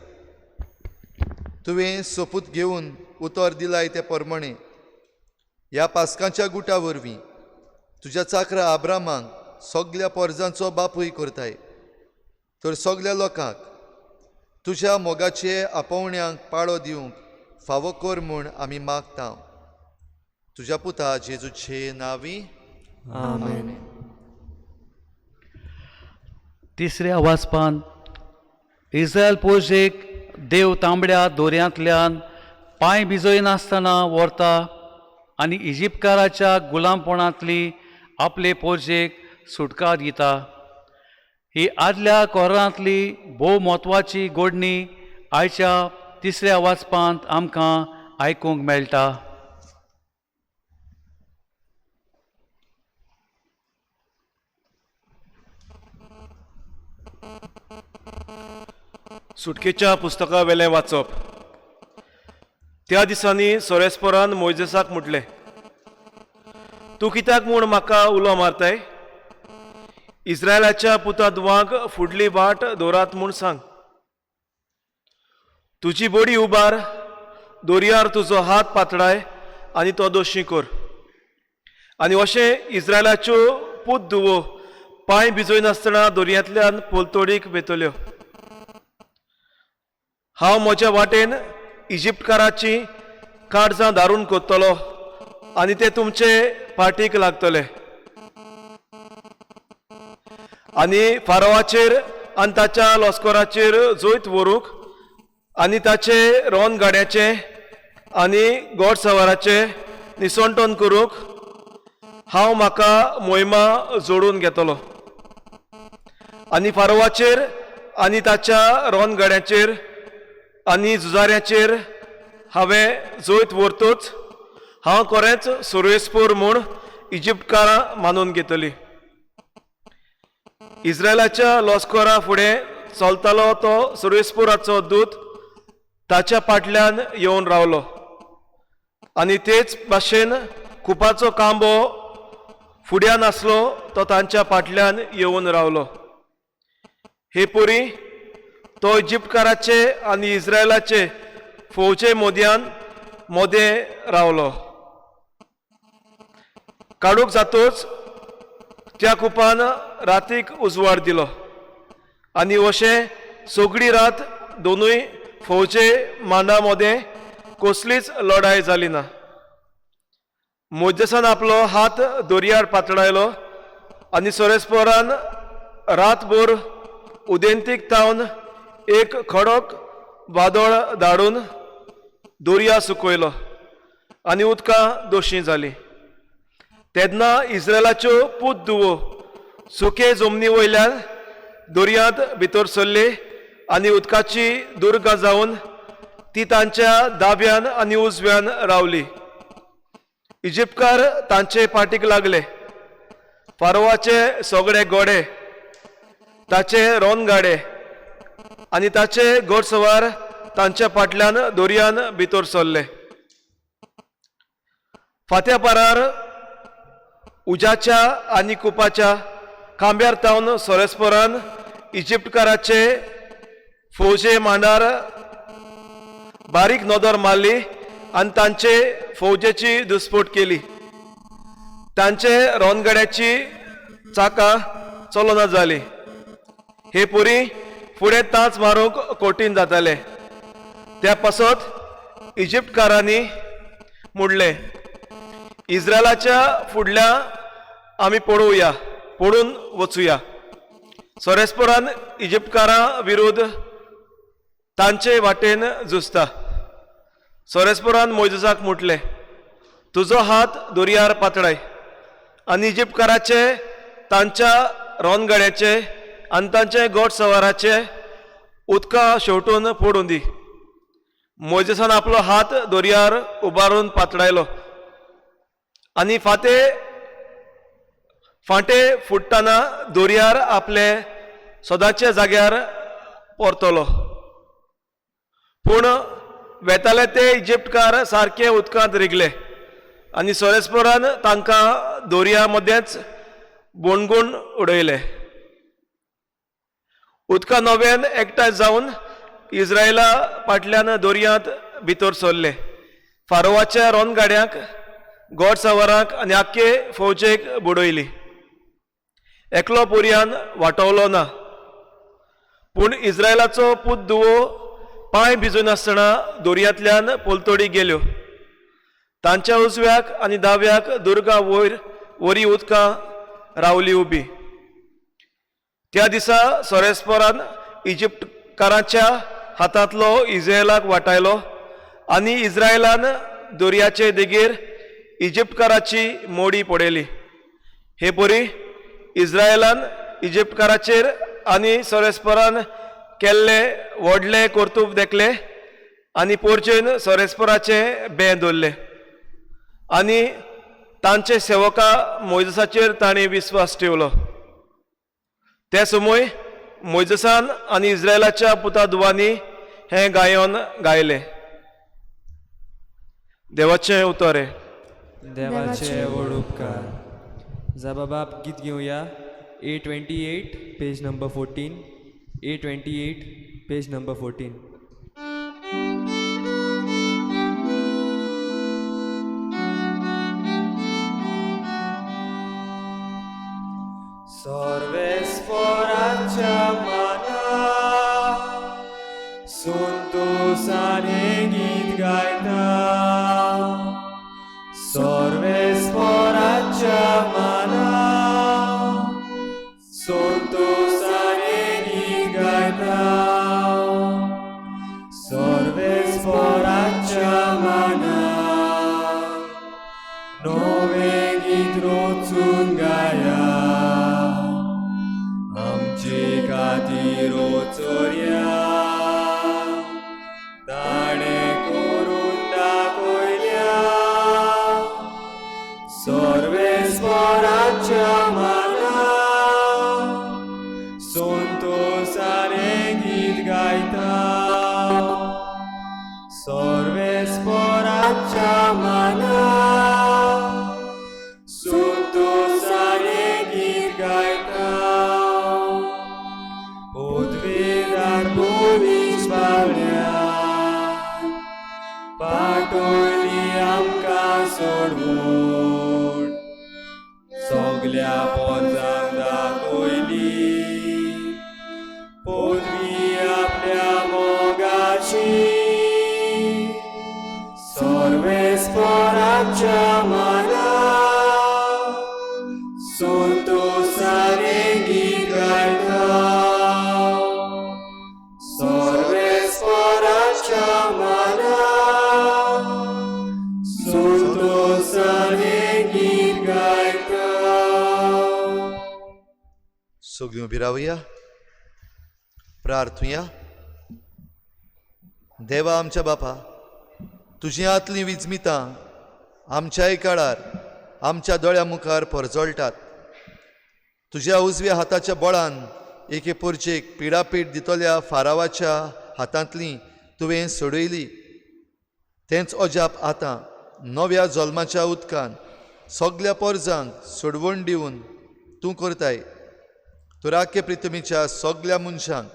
तुवें सोपूत घेवन उतर दिलाय ते प्रमाणे ह्या पास्कांच्या गुटा वरवीं तुज्या चाकरा आब्रामाक सगल्या पोरजांचो बापूय करताय, तर सगल्या लोकांक तुज्या मोगाचे आपोवण्यांक पाळो दिवंक फावो कर म्हूण आमी मागता, तुज्या पुता जेजूचे नांवी. आमेन. तिसऱ्या वाचपान इस्रायल पोजेक देव तांबड्या दोरयांतल्यान पांय भिजयनासतना व्हरता आनी इजिप्तकाराच्या गुलामपणांतली आपले पोरजेक सुटका दिता. ही आदल्या कोरांतली भोव म्हत्वाची गोडणी आयच्या तिसऱ्या वाचपांत आमकां आयकूंक मेळटा. सुटकेच्या पुस्तका वेलें वाचप. त्या दिसांनी सोरेस्पोरान मोयजेसाक म्हटलें, तूं कित्याक म्हूण म्हाका उलो मारताय? इस्रायलाच्या पुता दुवांक फुडली वाट दवरात म्हूण सांग. तुजी बडी उबार, दोरयार तुजो हात पातळाय आनी तो दोशी कर. आनी अशें इस्रायलाच्यो पूत धुवो पांय भिजयनासतना दोरयांतल्यान पोलतोडीक वेतल्यो. हांव म्हज्या वाटेन इजिप्तकाराची काळजां दारून कोत्तलो आनी ते तुमचे पार्टीक लागतले. आनी फारोवाचेर आनी ताच्या लस्कराचेर जैत व्हरूंक आनी ताचे रोन गाड्याचे आनी घोडसवाराचे निसणटन करूंक हांव म्हाका मोहिमा जोडून घेतलो. आनी फारोवाचेर आनी ताच्या रोन गाड्याचेर आनी झुजाऱ्याचेर हांवें जैत व्हरतोच हांव खरेंच सुरेसपूर म्हूण इजिप्तकारां मानून घेतली. इस्रायलाच्या लस्करा फुडें चलतालो तो सुरेसपुराचो दूत ताच्या फाटल्यान येवन रावलो आनी तेच भाशेन कुपाचो कांबो फुड्यान आसलो तो तांच्या फाटल्यान येवन रावलो. हे पुरी तो इजिप्तकाराचे आनी इस्रायलाचे फौजे मोदयान मोदें रावलो. काडूंक जातोच त्या कुपान रातीक उजवाड दिलो आनी अशें सगळी रात दोनूय फौजे मांडा मोदें कसलीच लढाय जाली ना. मोजेसान आपलो हात दर्यार पातळायलो आनी सोरेस्पोरान रातभर उदेंतीक तावन एक खडक वादळ धाडून दर्या सुकयलो आनी उदकां दोशी जालीं. तेन्ना इस्रायलाच्यो पूत धुवो सुके जमनी वयल्यान दर्यांत भितर सरले आनी उदकाची दुर्गां जावन ती तांच्या दाव्यान आनी उजव्यान रावली. इजिप्तकार तांचे पाटीक लागले. फारोवाचे सगळे घोडे, ताचे रोनगाडे आनी ताचे घोडसवार तांच्या फाटल्यान दर्यान भितर सरले. फात्या पारार उज्याच्या आनी कुपाच्या खांब्यार तावन सोरेस्पोरान इजिप्तकाराचे फौजे मांडार बारीक नदर मारली आनी तांचे फौजेची दुस्फोट केली. तांचे रोनगाड्याची चाकां चलना जाली. हे पुरी फुडें तांच मारूंक कठीण जाताले. त्या पासत इजिप्तकारांनी म्हणलें, इस्रायलाच्या फुडल्या आमी पळोवया, पळून वचुया. सोरेस्पोरान इजिप्तकारां विरोध तांचे वाटेन झुजता. सोरेस्पोरान मोयजेसाक म्हटलें, तुजो हात दर्यार पातळाय आनी इजिप्तकाराचे, तांच्या रोनगाड्याचे आनी तांचे गोडसवाराचे उदकां शेवटून पडूं दी. मोजेसान आपलो हात दर्यार उबारून पातळायलो आनी फांटे फुट्टना दर्यार आपले सदांच्या जाग्यार परतलो. पूण वेताले ते इजिप्तकार सारके उदकांत रिगले आनी सोरेस्परान तांकां दर्या मदेंच बोणगूण उडयले. उदकां नव्यान एकठांय जावन इस्रायला फाटल्यान दर्यांत भितर सरले. फारोवाच्या रोनगाड्यांक, गोडसवारांक आनी आख्खे फौजेक बुडयली. एकलो पुरयान वाटवलो ना. पूण इस्रायलाचो पूत दुवो पांय भिजून आसतना दर्यांतल्यान पलतडी गेल्यो. तांच्या उजव्याक आनी दाव्याक दुर्गा वयर वरी उदकां रावली उबी. त्या दिसा सोरेस्परान इजिप्तकारांच्या हातांतलो इस्रायलाक वाटायलो आनी इस्रायलान दर्याचे देगेर इजिप्तकाराची मोडी पडयली. हे परी इस्रायलान इजिप्तकाराचेर आनी सोरेस्परान केल्ले व्हडले कर्तूब देखले आनी पोरचेन सोरेस्पराचें बें दवरलें आनी तांचे सेवका मोयजसाचेर तांणी विस्वास ठेवलो. ते समय मोयजसान आनी इस्रायलाच्या पुता दुवांनी हें गायन गायलें. देवाचें उतर हें. देवाचे व्हड उपकार. जाबाबाब गीत घेवया. A 28 page number 14. A 28 page number 14. सर्वेस्पराच्या मना संतोषान हें गीत गायता. सर्वेस्पराच्या मना संतोषान हें गीत गायता. सर्वेस्पराच्या मना नवें गीत रचून गाया. आमचे खातीर चोरया ताणें करून दाखयल्या. सर्वेस्पराच्या मना संतोषान हें गीत गायता. सर्वेस्पराच्या मना संतोषान हें गीत गायता. पदवेदार पोलीस बावल्या पाटोली आमकां सोडवण. सगल्या पोरजांक दाखयली पदवी आपल्या मोगाची. सर्वेस्पराच्या मना संतोषान हें गीत गायता. सर्वेस्पराच्या मना संतोषान हें गीत गायता. सगळीं उबी रावया, प्रार्थुया. देवा आमच्या बापा, तुजी आतलीं विजमितां आमच्याय काळार आमच्या दोळ्या मुखार परजळटात. तुज्या उजव्या हाताच्या बळान एके पोरचेक पिडापीड दितल्या फारावाच्या हातांतली तुवें सोडयली. तेंच अजाप आतां नव्या जल्माच्या उदकान सगल्या पोरजांक सोडवण दिवन तूं करताय. तुराके प्रितमीच्या सगल्या मनशांक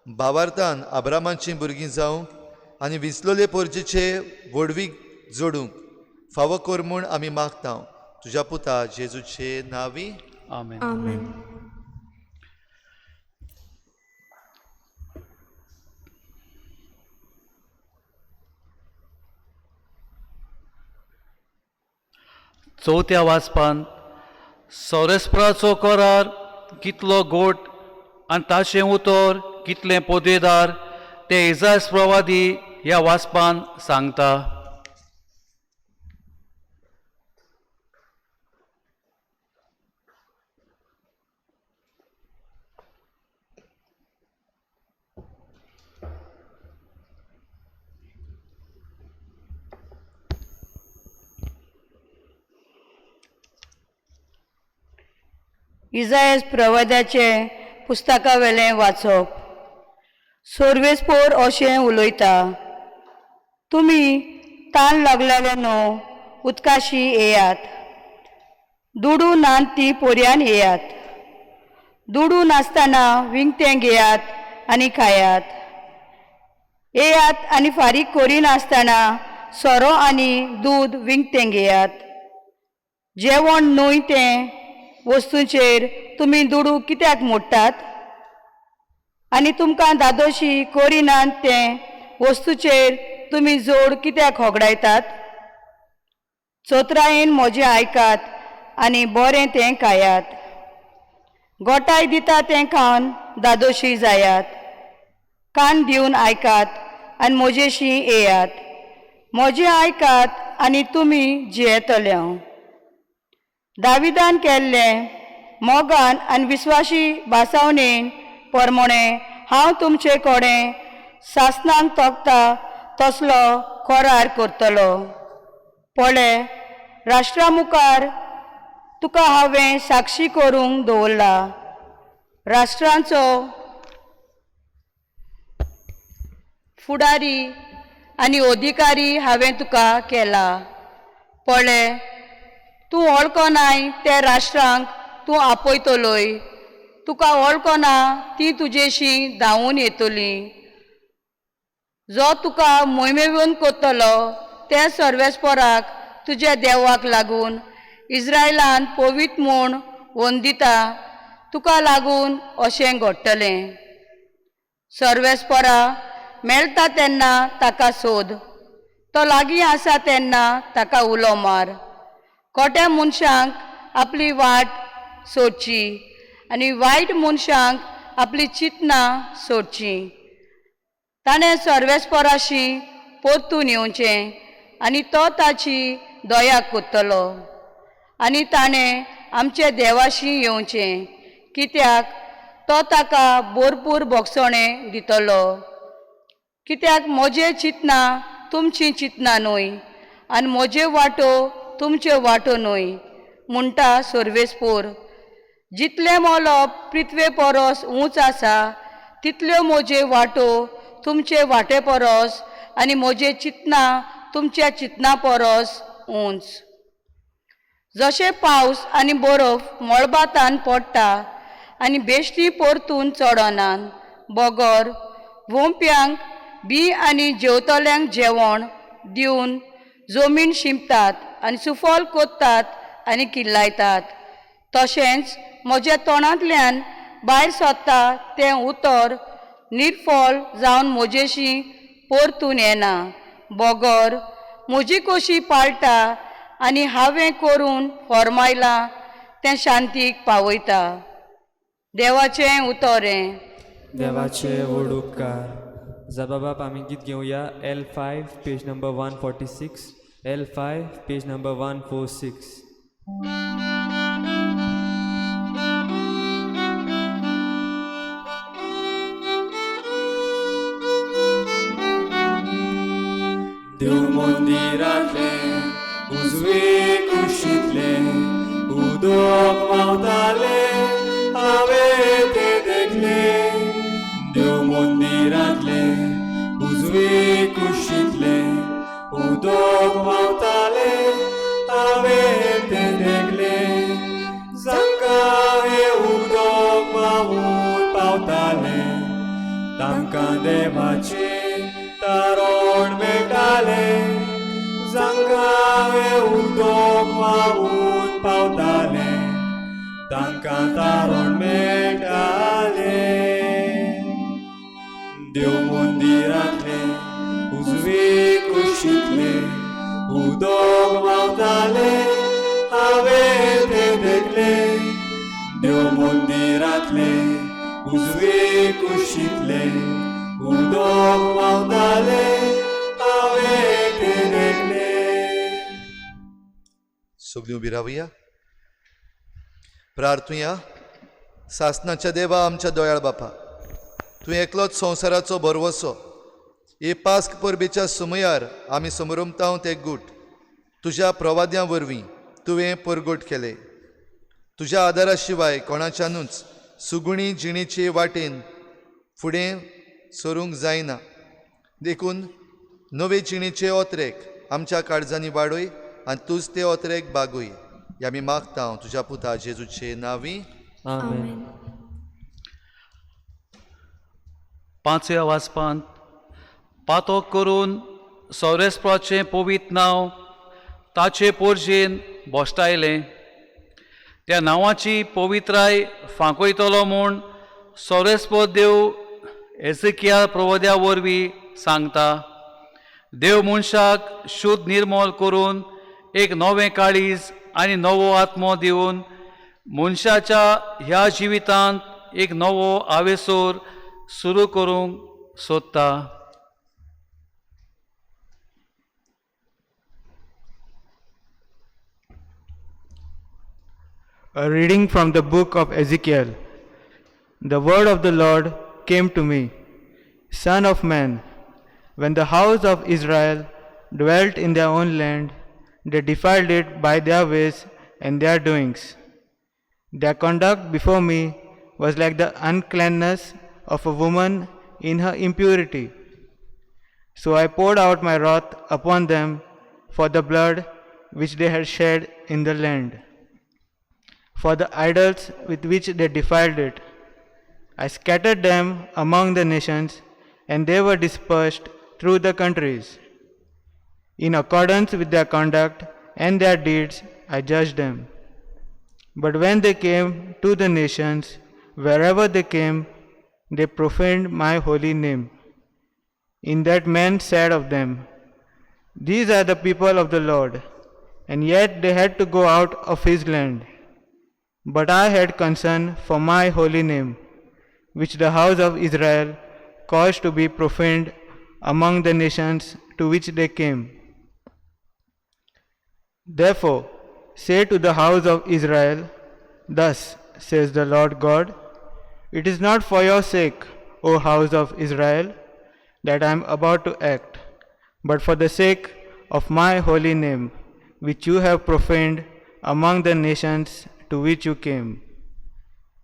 भावार्थान आब्रामाचीं भुरगीं जावंक आनी विंचलोले पोरजेचे व्हडवीक जोडूंक फावो कर म्हूण आमी मागता तुज्या पुता जेजूचे नांवी. आमेन. आमेन. चवथ्या वाचपान सोरेस्पराचो करार कितलो गोट आनी ताचें उतर कितलें पदवेदार तें इजास प्रवादी ह्या वाचपान सांगता. इजायस प्रवाद्याचें पुस्तका वेलें वाचप. सोर्वेस्पोर अशें उलयता, तुमी तान लागलेले न्हू उदकाशी येयात, दुडू नात ती पोरयान येयात, दुडू नासतना विकतें घेयात आनी खायात, येयात आनी फारीक करिनासतना सोरो आनी दूद विकतें घेयात. जेवण न्हय तें वस्तूंचेर तुमी दुडू कित्याक मोडटात आनी तुमकां दादोशी करिनात तें वस्तूचेर तुमी जोड कित्याक होगडायतात? चोत्रायेन म्हजें आयकात आनी बरें तें खायात, गोठाय दिता तें खावन दादोशी जायात. कान दिवन आयकात आनी म्हजेशी येयात, म्हजें आयकात आनी तुमी जियेतले. दाविदान केल्लें मोगान आनी विस्वाशी भासावणेन परमणें हांव तुमचे कडेन सासणाक तोखता तसलो करार करतलो. पळय, राष्ट्रा मुखार तुका हांवें साक्षी करूंक दवरला, राष्ट्रांचो फुडारी आनी अधिकारी हांवें तुका केला. पळय, तूं वळखनाय त्या राष्ट्रांक तूं आपयतलोय, तुका वळखना ती तुजेशी धांवून येतली. जो तुका मोहिमेवन करतलो त्या सर्वेस्पराक तुज्या देवाक लागून इस्रायलान पवित्र म्हूण वंदिता तुका लागून अशें घडटलें. सर्वेस्परा मेळटा तेन्ना ताका सोद, तो लागीं आसा तेन्ना ताका उलो मार. खोट्या मनशांक आपली वाट सोडची आनी वायट मनशांक आपली चिंतनां सोडची. ताणें सर्वेस्पराशी परतून येवचें आनी तो ताची दया करतलो, आनी ताणें आमचे देवाशी येवचें, कित्याक तो ताका भरपूर भोगसणें दितलो. कित्याक म्हजें चिंतनां तुमचीं चिंतनां न्हय आनी म्हजे वांटो तुमच्यो वांटो न्हय, म्हणटा सर्वेस्पोर. जितलें मोलोप पृथ्वे परस उंच आसा तितल्यो म्हज्यो वांटो तुमचे वांटे परस आनी म्हजे चिंतनां तुमच्या चिंतना परस उंच. जशें पावस आनी बरफ मळबांतान पडटा आनी बेश्टी परतून चडनात, बगर वोंप्यांक बी आनी जेवतल्यांक जेवण दिवन जमीन शिंपतात आनी सुफल कोत्तात आनी किल्लायतात, तशेंच म्हज्या तोंडांतल्यान भायर सरता तें उतर निर्फळ जावन म्हजेशी परतून येना, बगर म्हजी कशी पाळटा आनी हांवें करून फॉर्मायलां तें शांतीक पावयता. देवाचें उतर हें. देवाचे व्हड उपकार. जाबाबाप आमी गीत घेवया L5 page number 146, L5 page number 146. देव मंदिरांतलें उजवे कुशींतलें उदक व्हांवतालें हांवें तें देखलें. देव मंदिरांतलें उजवे कुशींतलें उदक व्हांवतालें हांवें तें देखलें. जांकां हें उदक व्हांवून पावतालें तांकां देवाचें तारण मेळटालें. जांकां हें उदक व्हांवून पावतालें तांकां तारण मेळटालें. देव मंदिरांतलें उजवे कुशींतलें उदक व्हांवतालें हांवें तें देखलें. देव मंदिरांतलें उजवे कुशींतलें उदक व्हांवतालें हांवें तें देखलें. सगळीं उबी रावया, प्रार्थुया. सासणाच्या देवा, आमच्या दोयाळ बापा, तूं एकलोच संवसाराचो भरवसो. हे पास्क परबेच्या समयार आमी समरमतांव ते गूट तुज्या प्रवाद्यां वरवीं तुवें परगट केले. तुज्या आदारा शिवाय कोणाच्यानूच सुगुणी जिणेचे वाटेन फुडें सरूंक जायना. देखून नवे जिणेचे ओतरेक आमच्या काळजांनी वाडय आनी तूंच ते ओतरेक बागूय. हे आमी मागता तुज्या पुता जेजूचे नांवी. आमेन. पांचव्या वाचपांत पातोक करून सौरेस्प्राचें पवित्र नांव ताचे पोरजेन बोश्टायलें. त्या नांवाची पवित्राय फांकयतलो म्हूण सौरेस्पद देव एझकिया प्रवद्या वरवीं सांगता. देव मनशाक शुद्ध निर्मोल करून एक नवें काळीज आनी नवो आत्मो दिवन मनशाच्या ह्या जिवितांत एक नवो आवेसोर सुरू करूंक सोदता. A reading from the book of Ezekiel. The word of the Lord came to me, Son of man, when the house of Israel dwelt in their own land, they defiled it by their ways and their doings. Their conduct before me was like the uncleanness of a woman in her impurity. So I poured out my wrath upon them for the blood which they had shed in the land, for the idols with which they defiled it. I scattered them among the nations, and they were dispersed through the countries. In accordance with their conduct and their deeds, I judged them. But when they came to the nations, wherever they came, they profaned my holy name. In that men said of them, These are the people of the Lord, and yet they had to go out of his land. But I had concern for my holy name, which the house of Israel caused to be profaned among the nations to which they came. Therefore, say to the house of Israel, Thus says the Lord God, It is not for your sake, O house of Israel, that I am about to act, but for the sake of my holy name, which you have profaned among the nations to which you came.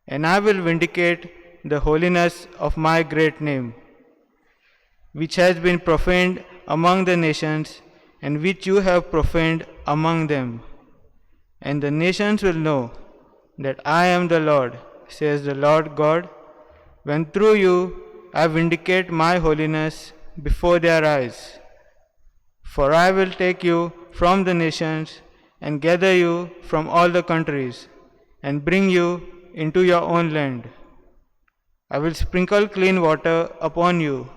And I will vindicate the holiness of my great name, which has been profaned among the nations, and which you have profaned among them. And the nations will know that I am the Lord, says the Lord God, when through you I vindicate my holiness before their eyes. For I will take you from the nations and gather you from all the countries and bring you into your own land. I will sprinkle clean water upon you,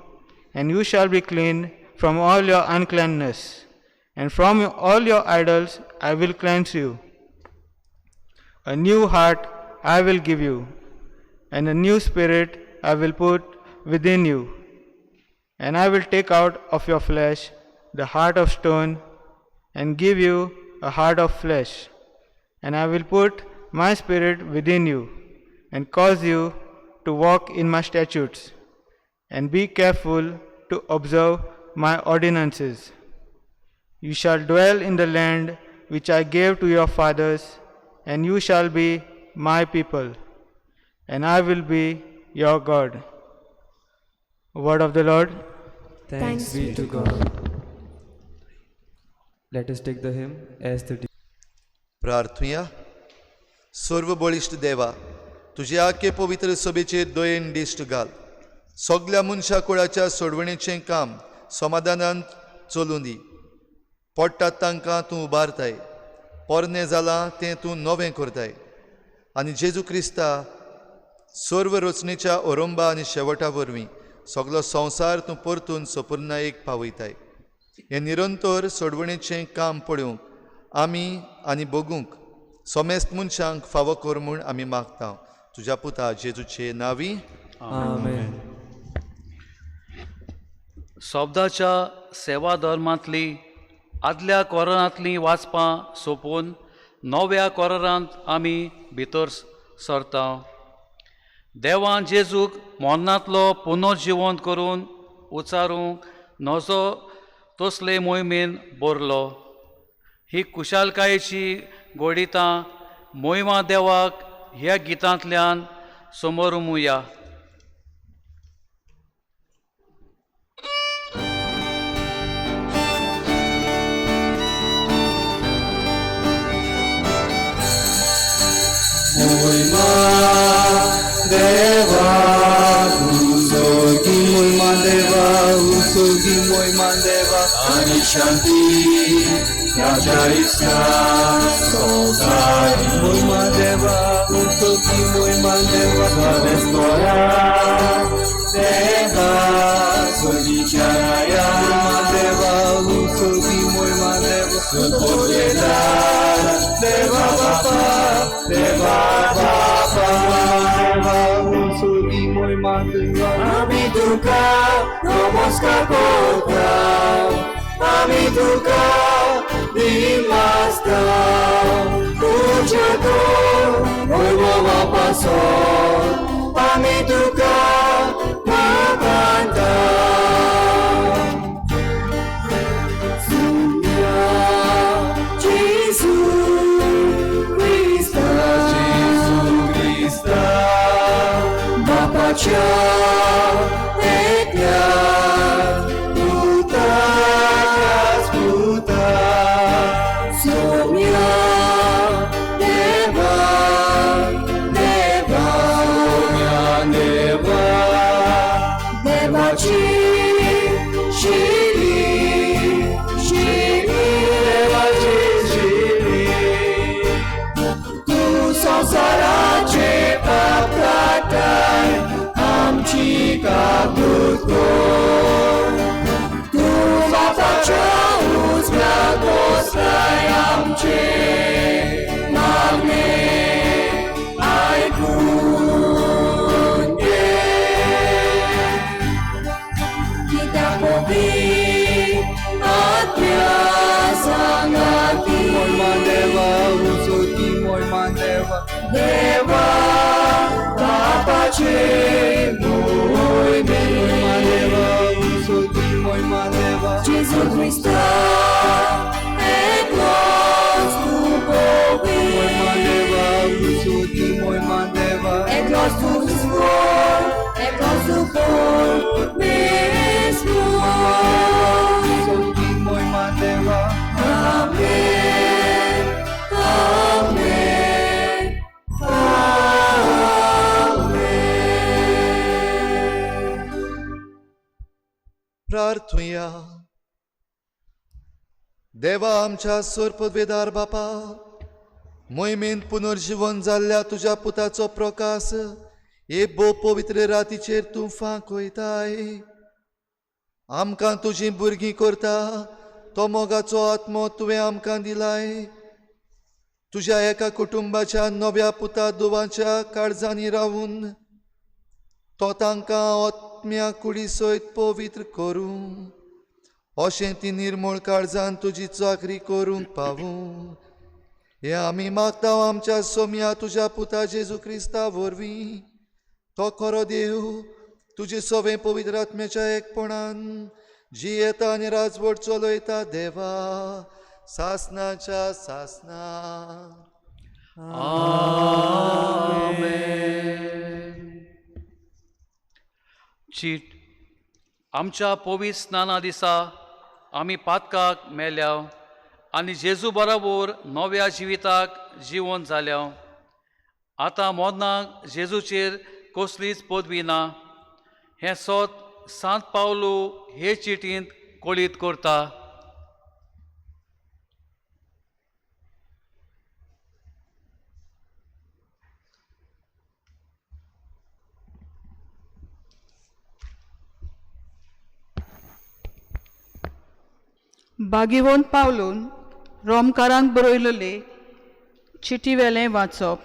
and you shall be clean from all your uncleanness, and from all your idols I will cleanse you. A new heart I will give you, and a new spirit I will put within you. And I will take out of your flesh the heart of stone, and give you a heart of flesh. And I will put my spirit within you, and cause you to walk in my statutes, and be careful to observe my ordinances. You shall dwell in the land which I gave to your fathers, and you shall be my people, and I will be your God. Word of the Lord. Thanks be to God. Let us take the hymn as the प्रार्थुया. सर्व बळिश्ट देवा, तुजे आखे पवित्र सभेचेर दयेन दिश्ट घाल. सगल्या मनशा कुळाच्या सोडवणेचें काम समाधानान चलूं दी. पडटात तांकां तूं उबारताय, पोरणें जालां तें तूं नवें करताय, आनी जेजू क्रिस्ता सर्व रचणेच्या ओरंबा आनी शेवटा वरवीं सगलो संवसार तूं परतून सपूर्णायेक पावयताय. हें निरंतर सोडवणेचें काम पळोवंक आमी आनी भोगूंक समेस्त मनशांक फावो कर म्हूण आमी मागता, तुज्या पुता जेजूचे नांवी. आमेन. शब्दाच्या सेवा धर्मांतली आदल्या कोरांतलीं वाचपां सोंपोवन नव्या कोरांत आमी भितर सरता. देवान जेजूक मरणांतलो पुनर्जिवंत करून उचारूंक नजो तसले मोहिमेन बरलो. ही कुशालकायेची गोडितां मोयमा देवाक ह्या गितांतल्यान समोरमुया. मोयमा देवा उजोगी मोयमा देवा उजोगी मोयमा देवा आनी शांती राजा इस्ता संसारी मोयमा देवा उजोगी मोयमा देवा सारेस्तोरा देवा सोगिचाराया मोयमा देवा उजोगी मोयमा देवा सुपोजेला देवा बापा देवा बापा देवा उजोगी मोयमा देवा आमी तुका नमस्कार करता आमी तुका दिमास्ता तुझ्या तो मोयमा बापासो आमी तुका मागता. Gesù Cristo, Gesù Cristo, Bapacia ekla putas puta Somya Deva Deva Somya Deva Deva Chi Shili Shili Deva Chi Shili Tu संसाराचे पाप काटाय आमची काबूत कर तूं बापाच्या उजव्या बसलाय आमचे मागणे आयकून घे. कित्याक पवित्र आत्म्या सांगाती मोयमा देवा उजोगी मोयमा देवा देवा बापाचे मोयमे मोयमा देवा उजोगी मोयमा देवा Gesù Cristo eklos tu मोयमा देवा उजोगी मोयमा देवा eklos tu svor eklos tu por mesmo उजोगी मोयमा देवा. Amen, Amen, Amen. प्रार्थुया. देवा आमच्या सोरपदवेदार बापा, मोहिमेंत पुनर्जीवन जाल्ल्या तुज्या पुताचो प्रकाश हे भोव पवित्र रातीचेर तूं फांकयताय. आमकां तुजीं भुरगीं करता तो मोगाचो आत्मो तुवें आमकां दिलाय. तुज्या एका कुटुंबाच्या नव्या पुता दुवांच्या काळजांनी रावून तो तांकां आत्म्या कुडी सयत पवित्र करूं, अशें ती निर्मळ काळजान तुजी चाकरी करूंक पावूं. हें आमी मागता आमच्या सोम्या तुज्या पुता जेजू क्रिस्ता वरवीं. तो खरो देव तुजे सवें पवित्र आत्म्याच्या एकपणान जियेता आनी राजवट चलयता देवा सासनाच्या सासना. आमेन. चीट. आमच्या पवित्र स्नाना दिसा आमी पातकाक मेल्या आनी जेजू बराबर नव्या जिविताक जिवन जाल्या. आतां मोदनाक जेजूचेर कसलीच पदवी ना हें सत सांत पावलू हे चिटींत कळीत करता. बागेवन पावलून रोमकारांक बरयलेले चिटी वेलें वाचप.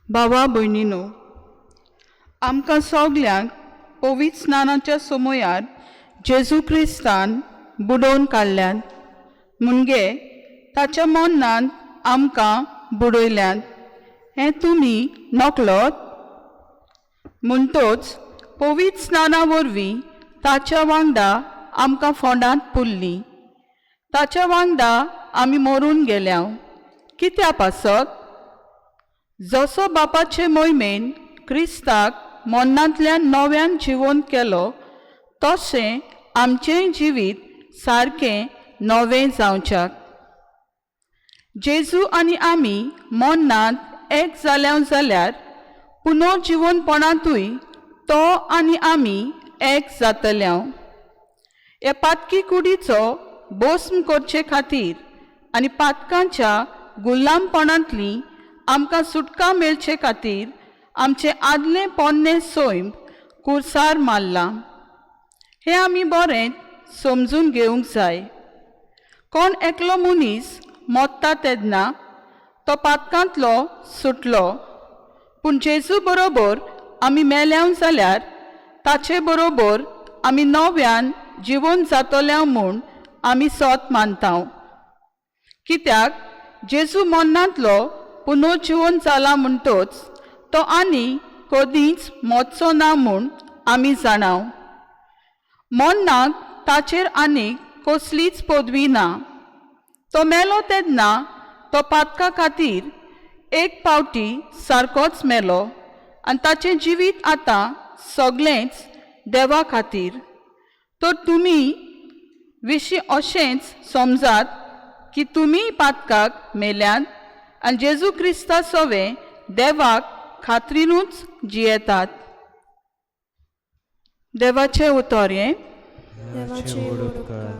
भावा भयणीनो, आमकां सगल्यांक पवित्र स्नानाच्या समयार जेजू क्रिस्तान बुडोवन काडल्यात मुणगे ताच्या मरणान आमकां बुडयल्यात हें तुमी नकळत. म्हणटोच पवित्र स्नाना वरवीं ताच्या वांगडा आमकां फोंडांत पुरली. ताच्या वांगडा आमी मरून गेल्या. कित्या पासत जसो बापाचे मोहिमेन क्रिस्ताक मोन्नांतल्यान नव्यान जिवन केलो तशें आमचेंय जिवीत सारकें नवें जावच्याक. जेजू आनी आमी मोन्नांत एक जाल्या जाल्यार पुनर्जिवनपणांतूय तो आनी आमी एक जातल्या. ह्या पातकी कुडीचो बोस्म करचे खातीर आनी पातकांच्या गुलामपणांतली आमकां सुटका मेळचे खातीर आमचें आदलें पोन्नें सैम कुर्सार मारलां हें आमी बरें समजून घेवंक जाय. कोण एकलो मनीस मोत्ता तेन्ना तो पातकांतलो सुटलो, पूण जेजू बरोबर आमी मेल्या जाल्यार ताचे बरोबर आमी नव्यान जिवन जातल्या म्हूण आमी सोत मानता. कित्याक जेजू मरणांतलो पुनर्जिवन जाला म्हणटोच तो आनी कदींच मरचो ना म्हूण आमी जाणाव. मरणाक ताचेर आनीक कसलीच पदवी ना. तो मेलो तेन्ना तो पातका खातीर एक पावटी सारकोच मेलो आनी ताचें जिवीत आतां सगळेंच देवा खातीर. तर तुमी विशीं अशेंच समजात की तुमी पातकाक मेल्यात आनी जेजू क्रिस्ता सवें देवाक खात्रीनूच जियेतात. देवाचें उतर हें. देवाचे व्हड उपकार.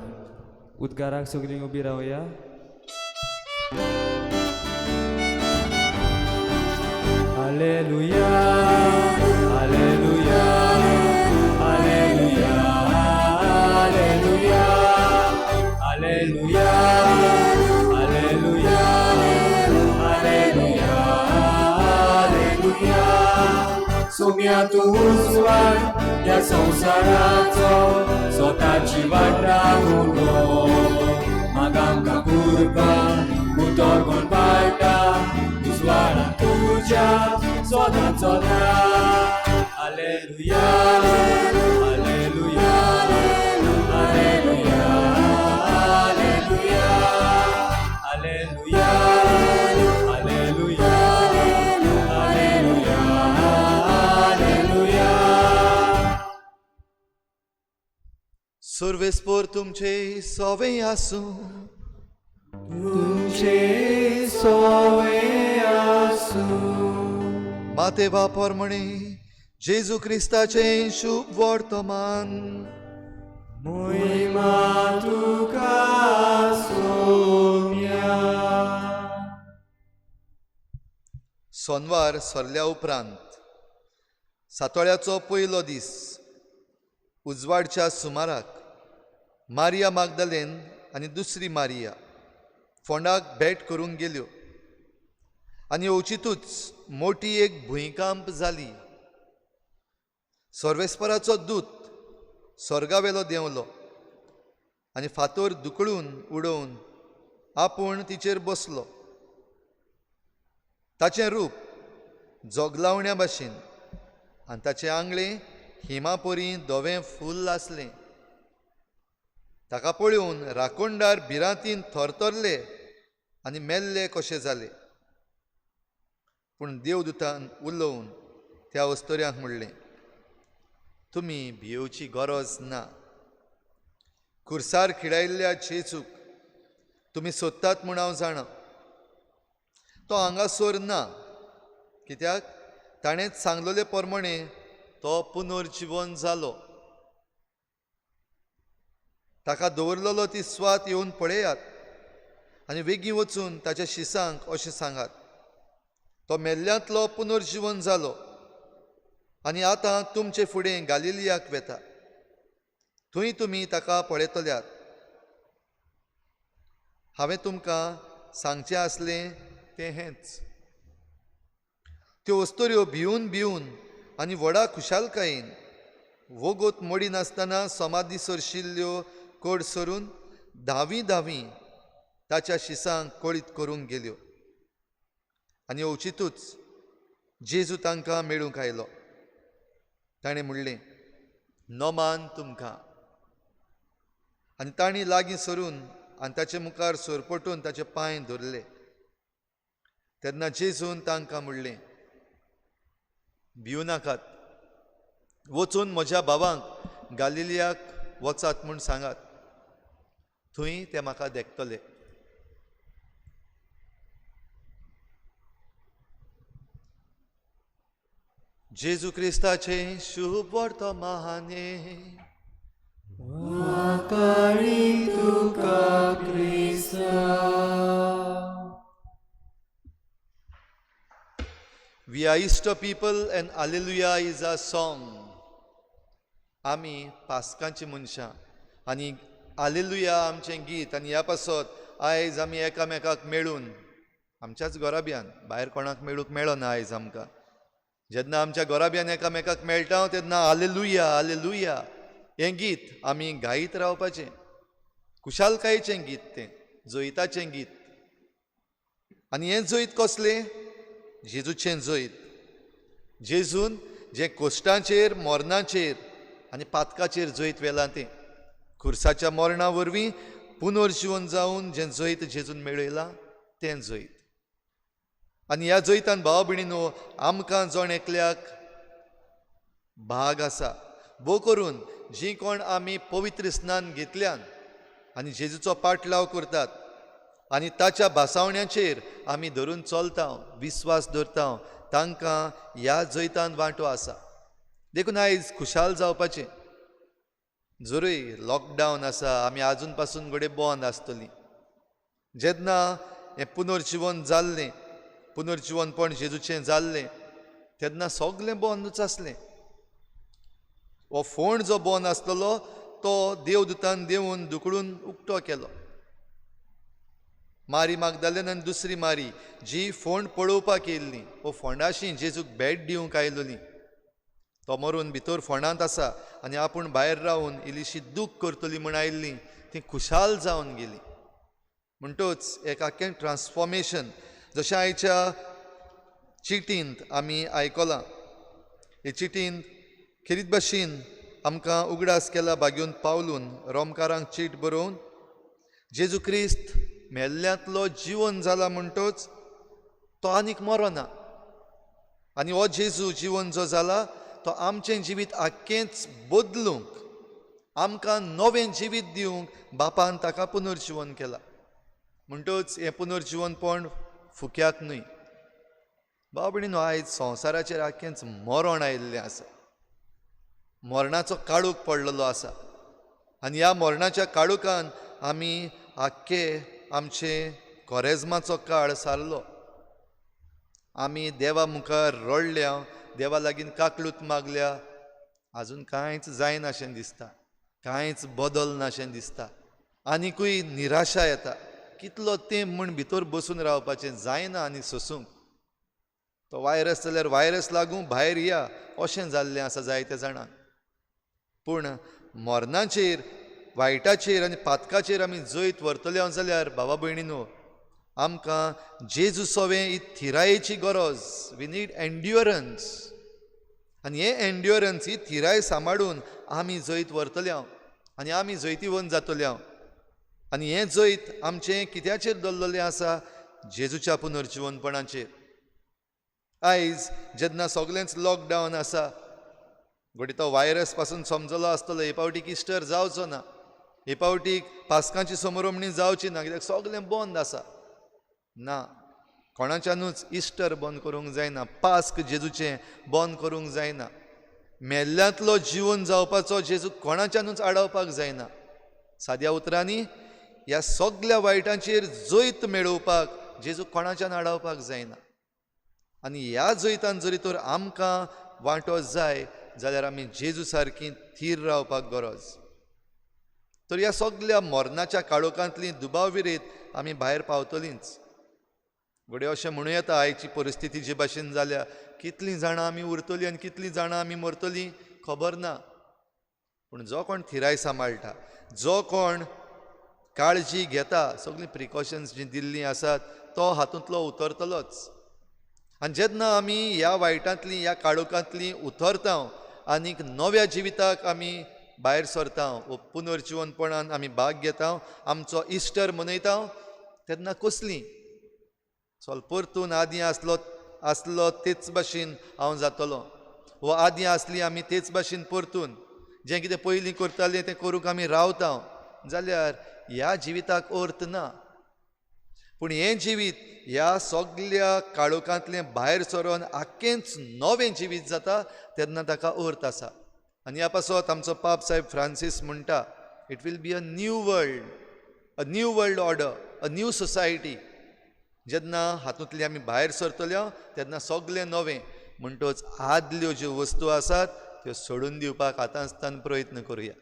उद्गाराक सगळीं उबी रावया. Hallelujah, hallelujah, hallelujah, hallelujah, hallelujah, hallelujah, hallelujah, hallelujah. Saumya तूं उजवाड ह्या संवसाराचो, स्वताची वाट रावलो म्हाका आमकां कुरपा उतर कोण पाळटा उजवाडा तुज्या स्वता चलता. Hallelujah, hallelujah, hallelujah, hallelujah, hallelujah, hallelujah, hallelujah, hallelujah. सर्वेस्पोर तुमचे सोवे आसूं. तुमचे सोवे आसूं. माते वापर म्हणे जेजू क्रिस्ताचें शुभ वर्तमान. मोहिमा तुका सोम्या. सोनवार सरल्या उपरांत सातोळ्याचो पयलो दीस उजवाडच्या सुमाराक मारिया मागदलेन आनी दुसरी मारिया फोंडाक भेट करूंक गेल्यो आनी अवचितूच मोटी एक भुंयकांप जाली. सर्वेस्पराचो दूत स्वर्गावेलो देंवलो आनी फातोर दुकळून उडोवन आपूण तिचेर बसलो. ताचें रूप जोगलावण्या भाशेन आनी ताचें आंगळें हिमापोरी धवें फूल आसलें. ताका पळोवन राखणदार भिरांतीन थरथरले आनी मेल्ले कशे जाले. पूण देवदूतान उलोवन त्या अस्तोऱ्यांक म्हणलें, तुमी भियेवची गरज ना. खुर्सार खिडायल्ल्या जेजूक तुमी सोदतात म्हूण हांव जाणा. तो हांगासर ना, कित्याक ताणेंच सांगलेले प्रमाणे तो पुनर्जिवन जालो. ताका दवरलेलो ती स्वात येवन पळयात आनी वेगीं वचून ताच्या शिसांक अशें सांगात, तो मेल्ल्यांतलो पुनर्जिवन जालो आनी आतां तुमचे फुडें गालिलियाक वेता, थंय तुमी ताका पळयतल्यात. हांवें तुमकां सांगचें आसलें तें हेंच. त्यो अस्तोऱ्यो भिवन भिवन आनी व्हडा खुशालकायेन वोगोत मोडिनासतना समाधी सरशिल्ल्यो कोड सरून धावी धावी ताच्या शिसांक कळीत करूंक गेल्यो. आनी अवचितूच जेजू तांकां मेळूंक आयलो. ताणें म्हणलें, नमान तुमकां. आनी तांणी लागीं सरून आनी ताचे मुखार सरपटून ताचे पांय धरले. तेन्ना जेजून तांकां म्हणलें, भिवू नाकात, वचून म्हज्या भावांक गालिलियाक वचात म्हूण सांगात, थंय ते म्हाका देखतले. जेजू क्रिस्ताचें शुभ वर्तमाने. तुका क्रिस्ता. We are Easter people and Alleluia is our song. आमी पास्कांची मनशां आनी आलेलुया आमचें गीत. आनी ह्या पासत आयज आमी एकामेकाक मेळून आमच्याच घराब्यान, भायर कोणाक मेळूंक मेळना आयज आमकां, जेन्ना आमच्या घराब्यान एकामेकाक मेळटा तेन्ना आलेलुया आलेलुया हें गीत आमी गायत रावपाचें. खुशालकायेचें गीत तें, जैताचें गीत. आनी हें जैत कसलें? जेजूचें जैत. जेजून जें कोश्टांचेर, मरणाचेर आनी पातकाचेर जैत व्हेलां तें, खुर्साच्या मरणा वरवीं पुनर्जिवन जावन जें जैत जेजून मेळयलां तें जैत. आनी ह्या जैतान भाव भयणीनो आमकां जण एकल्याक भाग आसा. भोव करून जीं कोण आमी पवित्र स्नान घेतल्यान आनी जेजूचो पाटलाव करतात आनी ताच्या भासावण्याचेर आमी धरून चलता, विस्वास दवरता, तांकां ह्या जैतान वांटो आसा. देखून आयज खुशाल जावपाचें. जरूय लॉकडावन आसा, आमी आजून पासून घडये बंद आसतली. जेन्ना हें पुनर्जिवन जाल्लें, पुनर्जिवनपण जेजूचें जाल्लें, तेन्ना सगलें बंदूच आसलें. हो फोंड जो बंद आसलेलो तो देवदूतान देवून धुकळून उक्तो केलो. मारी मागदालेन आनी दुसरी मारी जी फोंड पळोवपाक येयल्ली, वो फोंडाशी जेजूक भेट दिवंक आयलोली, तो मरून भितर फोंडांत आसा आनी आपूण भायर रावन इल्लीशी दूख करतली म्हूण आयिल्ली, ती खुशाल जावन गेली. म्हणटच एक आख्खें ट्रान्सफॉर्मेशन, जशें आयच्या चिटींत आमी आयकलां. हे चिटींत खेरीत भाशेन आमकां उगडास केला बागेवन पावलून रोमकारांक चीट बरोवन, जेजू क्रिस्त मेल्ल्यांतलो जिवन जाला म्हणटच तो आनीक मरोना. आनी हो जेजू जिवन जो जाला तो आमचें जिवीत आख्खेंच बदलूंक, आमकां नवें जिवीत दिवंक बापान ताका पुनर्जिवन केला. म्हणटच हें पुनर्जिवनपण फुक्याक न्हय. भाव भयणीनो, आयज संवसाराचेर आख्खेंच मरण आयिल्लें आसा, मरणाचो काळूक पडलेलो आसा. आनी ह्या मरणाच्या काळुकान आमी आख्खे आमचे कोरेजमाचो काळ सारलो. आमी देवा मुखार रडल्या, देवा लागीं काकलूत मागल्या, आजून कांयच जायना अशें दिसता, कांयच बदल ना अशें दिसता, आनिकूय निराशा येता. कितलो तेंप म्हूण भितर बसून रावपाचें जायना आनी सोसूंक. तो वायरस जाल्यार वायरस लागूं भायर या अशें जाल्लें आसा जायते जाणांक. पूण मरणाचेर, वायटाचेर आनी पातकाचेर आमी जैत व्हरतले जाल्यार भावा भयणीनो, आमकां जेजू सोवें ही थिरायेची गरज. We need endurance. आनी हें एन्ड्युरन्स, ही थिराय सांबाळून आमी जैत व्हरतले आनी आमी जैतिवंत जातले. आनी हें जैत आमचें कित्याचेर दवरलेलें आसा? जेजूच्या पुनर्जिवनपणाचेर. आयज जेन्ना सगळेंच लॉकडावन आसा, घडये तो वायरस पासून समजलो आसतलो हे फावटीक इस्टर जावचो ना, हे फावटीक पास्कांची समरोमणी जावची ना, कित्याक सगळें बंद आसा. ना, कोणाच्यानूच इस्टर बंद करूंक जायना, पास्क जेजूचें बंद करूंक जायना, मेल्ल्यांतलो जिवन जावपाचो जेजू कोणाच्यानूच आडावपाक जायना. साद्या उतरांनी ह्या सगल्या वायटांचेर जैत मेळोवपाक जेजू कोणाच्यान आडावपाक जायना. आनी ह्या जैतान जरी तर आमकां वांटो जाय जाल्यार आमी जेजू सारकी थीर रावपाक गरज. तर ह्या सगल्या मरणाच्या काळोखांतली दुबाव विरयत आमी भायर पावतलींच. घडये अशें म्हणूं येता, आयची परिस्थिती जे भाशेन जाल्या, कितलीं जाणां आमी उरतलीं आनी कितलीं जाणां आमी मरतलीं खबर ना. पूण जो कोण थिराय सांबाळटा, जो कोण काळजी घेता, सगळीं प्रिकॉशन्स जीं दिल्लीं आसात तो हातूंतलो उतरतलोच. आनी जेन्ना आमी ह्या वायटांतलीं, ह्या काळोखांतलीं उतरता आनीक नव्या जिविताक आमी भायर सरता, वो पुनर्जिवनपणान आमी भाग घेता, आमचो इस्टर मनयता, तेन्ना कसली चल परतून आदीं आसलो आसलो तेच भाशेन हांव जातलो, वो आदीं आसली आमी तेच भाशेन परतून जें कितें पयलीं करतालें तें करूंक आमी रावता जाल्यार ह्या जिविताक अर्थ ना. पूण हें जिवीत ह्या सगल्या काळोखांतलें भायर सरोन आख्खेंच नवें जिवीत जाता तेन्ना ताका अर्थ आसा. आनी ह्या पासत आमचो पाप साहेब फ्रांसीस म्हणटा, it will be a new world, a new world order, a new society. जेन्ना हातूंतली आमी भायर सरतल्यो तेन्ना सगलें नवें. म्हणटच आदल्यो ज्यो वस्तू आसात त्यो सोडून दिवपाक आतांचतान प्रयत्न करुया,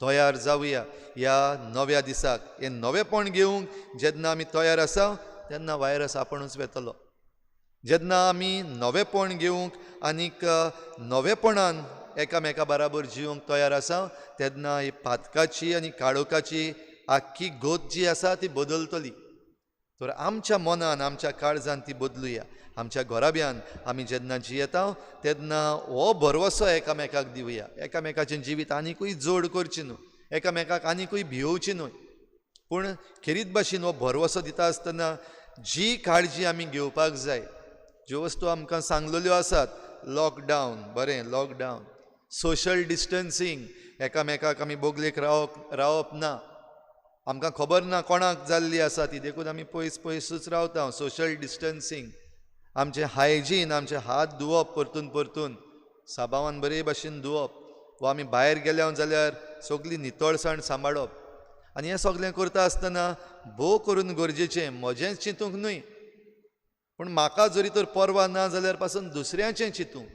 तयार जावया ह्या नव्या दिसाक. हें नवेंपण घेवंक जेन्ना आमी तयार आसा तेन्ना वायरस आपूणच वेतलो. जेन्ना आमी नवेंपण घेवंक आनीक नवेंपणान एकामेका बराबर जिवंक तयार आसा तेन्ना ही पातकाची आनी काळोखाची आख्खी गोत जी आसा ती बदलतली. तर आमच्या मनान आमच्या काळजान ती बदलुया. आमच्या घराब्यान आमी जेन्ना जियेता तेन्ना हो भरवसो एकामेकाक दिवया. एकामेकाचें जिवीत आनिकूय जोड करचें न्हू, एकामेकाक आनिकूय भियोवचें न्हय, पूण खेरीत भाशेन हो भरवसो दिता आसतना जी काळजी आमी घेवपाक जाय, ज्यो वस्तू आमकां सांगलेल्यो आसात, लॉकडावन, बरें लॉकडावन, सोशल डिस्टन्सींग, एकामेकाक आमी बोगलेक रावप ना, आमकां खबर ना कोणाक जाल्ली आसा ती, देखून आमी पयस पयसूच रावता. सोशल डिस्टन्सींग, आमचें हायजीन, आमचे हात धुवप परतून परतून साबावान बरे भाशेन धुवप, वा आमी भायर गेल्या जाल्यार सगळी नितळसाण सांबाळप. आनी हें सगळें करता आसतना भोव करून गरजेचें म्हजेंच चिंतूंक न्हय, पूण म्हाका जरी तर पर्वा ना जाल्यार पासून दुसऱ्याचें चिंतूंक.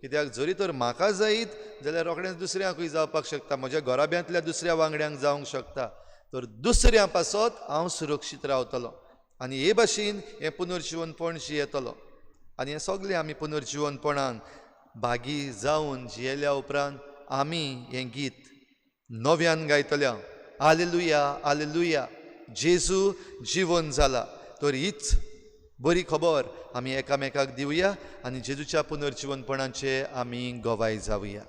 कित्याक जरी तर म्हाका जायत जाल्यार रोखडेंच दुसऱ्यांकूय जावपाक शकता, म्हज्या घराब्यांतल्या दुसऱ्या वांगड्यांक जावंक शकता. तर दुसऱ्यां पासत हांव सुरक्षीत रावतलो आनी हे भाशेन हें पुनर्जिवनपण जियेतलो. आनी हें सगळें आमी पुनर्जिवनपणान भागी जावन जियेल्या उपरांत आमी हें गीत नव्यान गायतल्या, आलेलुया आलेलुया, जेजू जिवन जाला. तर हीच बरी खबर आमी एकामेकाक दिवया आनी जेजूच्या पुनर्जिवनपणाचे आमी गवाय जावया.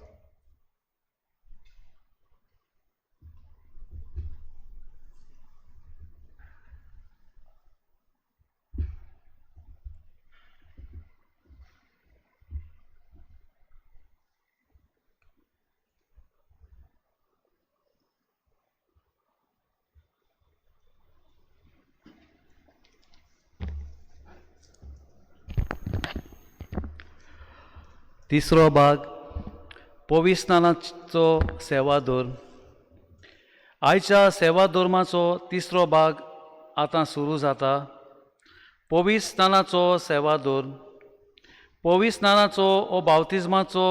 तिसरो भाग, पविस्नानाचो सेवाधर्म. आयच्या सेवाधर्माचो तिसरो भाग आतां सुरू जाता. पविस्नानाचो सेवाधर्म. पविस्नानाचो ओ बावतिज्माचो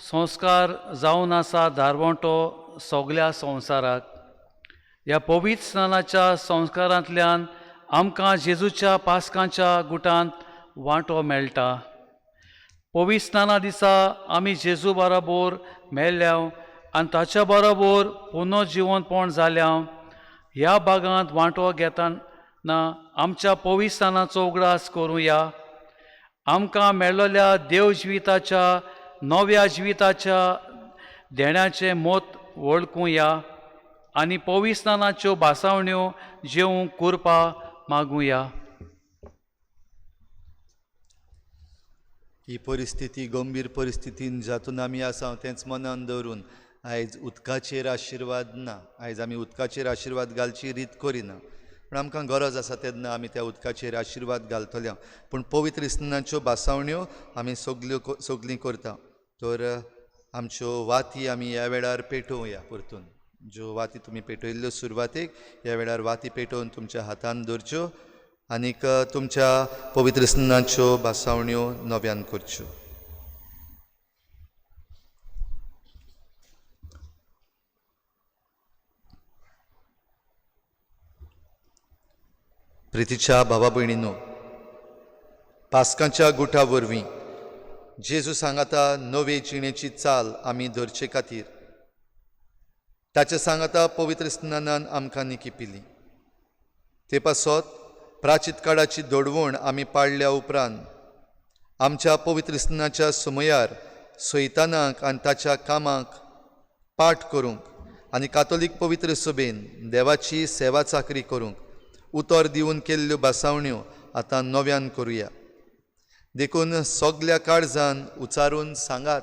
संस्कार जावन आसा दारवंटो सगल्या संवसाराक. ह्या पवित्र स्नानाच्या संस्कारांतल्यान आमकां जेजूच्या पास्कांच्या गुटांत वांटो मेळटा. पवित्र स्नाना दिसा आमी जेजू बराबर मेल्ल्या आनी ताच्या बरोबर पुनर्जिवनपण जाल्या. ह्या भागांत वांटो घेतना आमच्या पवित्र स्नानाचो उगडास करुया. आमकां मेळिल्ल्या देव जिविताच्या नव्या जिविताच्या देण्याचें मत वळखुया आनी पवित्र स्नानाच्यो भासावण्यो जेवंक कुरपा मागुया. ही परिस्थिती गंभीर परिस्थितीन जातून आमी आसा तेंच मनान दवरून आयज उदकाचेर आशिर्वाद ना, आयज आमी उदकाचेर आशिर्वाद घालची रीत करिना, पूण आमकां गरज आसा तेन्ना आमी त्या उदकाचेर आशिर्वाद घालतले. पूण पवित्र स्नानाच्यो भासावण्यो आमी सगल्यो सगलीं करता. तर आमच्यो वाती आमी ह्या वेळार पेटोवया. परतून ज्यो वाती तुमी पेटयल्ल्यो सुरवातेक ह्या वेळार वाती पेटोवन तुमच्या हातान दवरच्यो आनीक तुमच्या पवित्र स्नानाच्यो भासावण्यो नव्यान करच्यो. प्रितीच्या भावा भयणीनो, पास्कांच्या गुटा वरवीं जेजू सांगाता नवे जिणेची चाल आमी धरचे खातीर ताच्या सांगाता पवित्र स्नानान आमकां निकी पिली. ते पासत प्राचीत काळाची दडवण आमी पाळल्या उपरांत आमच्या पवित्र स्नानाच्या समयार सैतानाक आनी ताच्या कामाक पाठ करूंक आनी कातोलीक पवित्र सभेन देवाची सेवा चाकरी करूंक उतर दिवन केल्ल्यो भासावण्यो आतां नव्यान करुया. देखून सगल्या काळजान उचारून सांगात,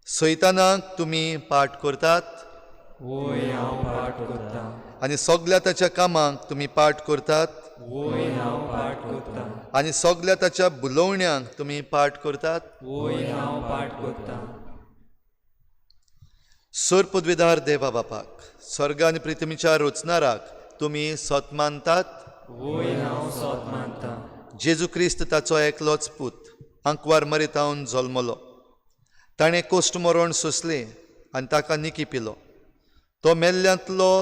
सैतानाक तुमी पाठ करतात? वय हांव पाठ करतां. आनी सगल्या ताच्या कामाक तुमी पाठ करतात? वय हांव पाठ करतां. आनी सगल्या ताच्या बुलोवण्यांक तुमी पाठ करतात? वय हांव पाठ करतां. सर पदवीदार देवा बापाक, स्वर्ग आनी पृथ्वीच्या रचणाराक तुमी सत मानतात? वय हांव सत मानतां. जेजू क्रिस्त ताचो एकलोच पूत आंकवार मरितावन जल्मलो. ताणें कोश्ट मरण सोंसलें आनी ताका निकी पिलो. तो मेल्ल्यांतलो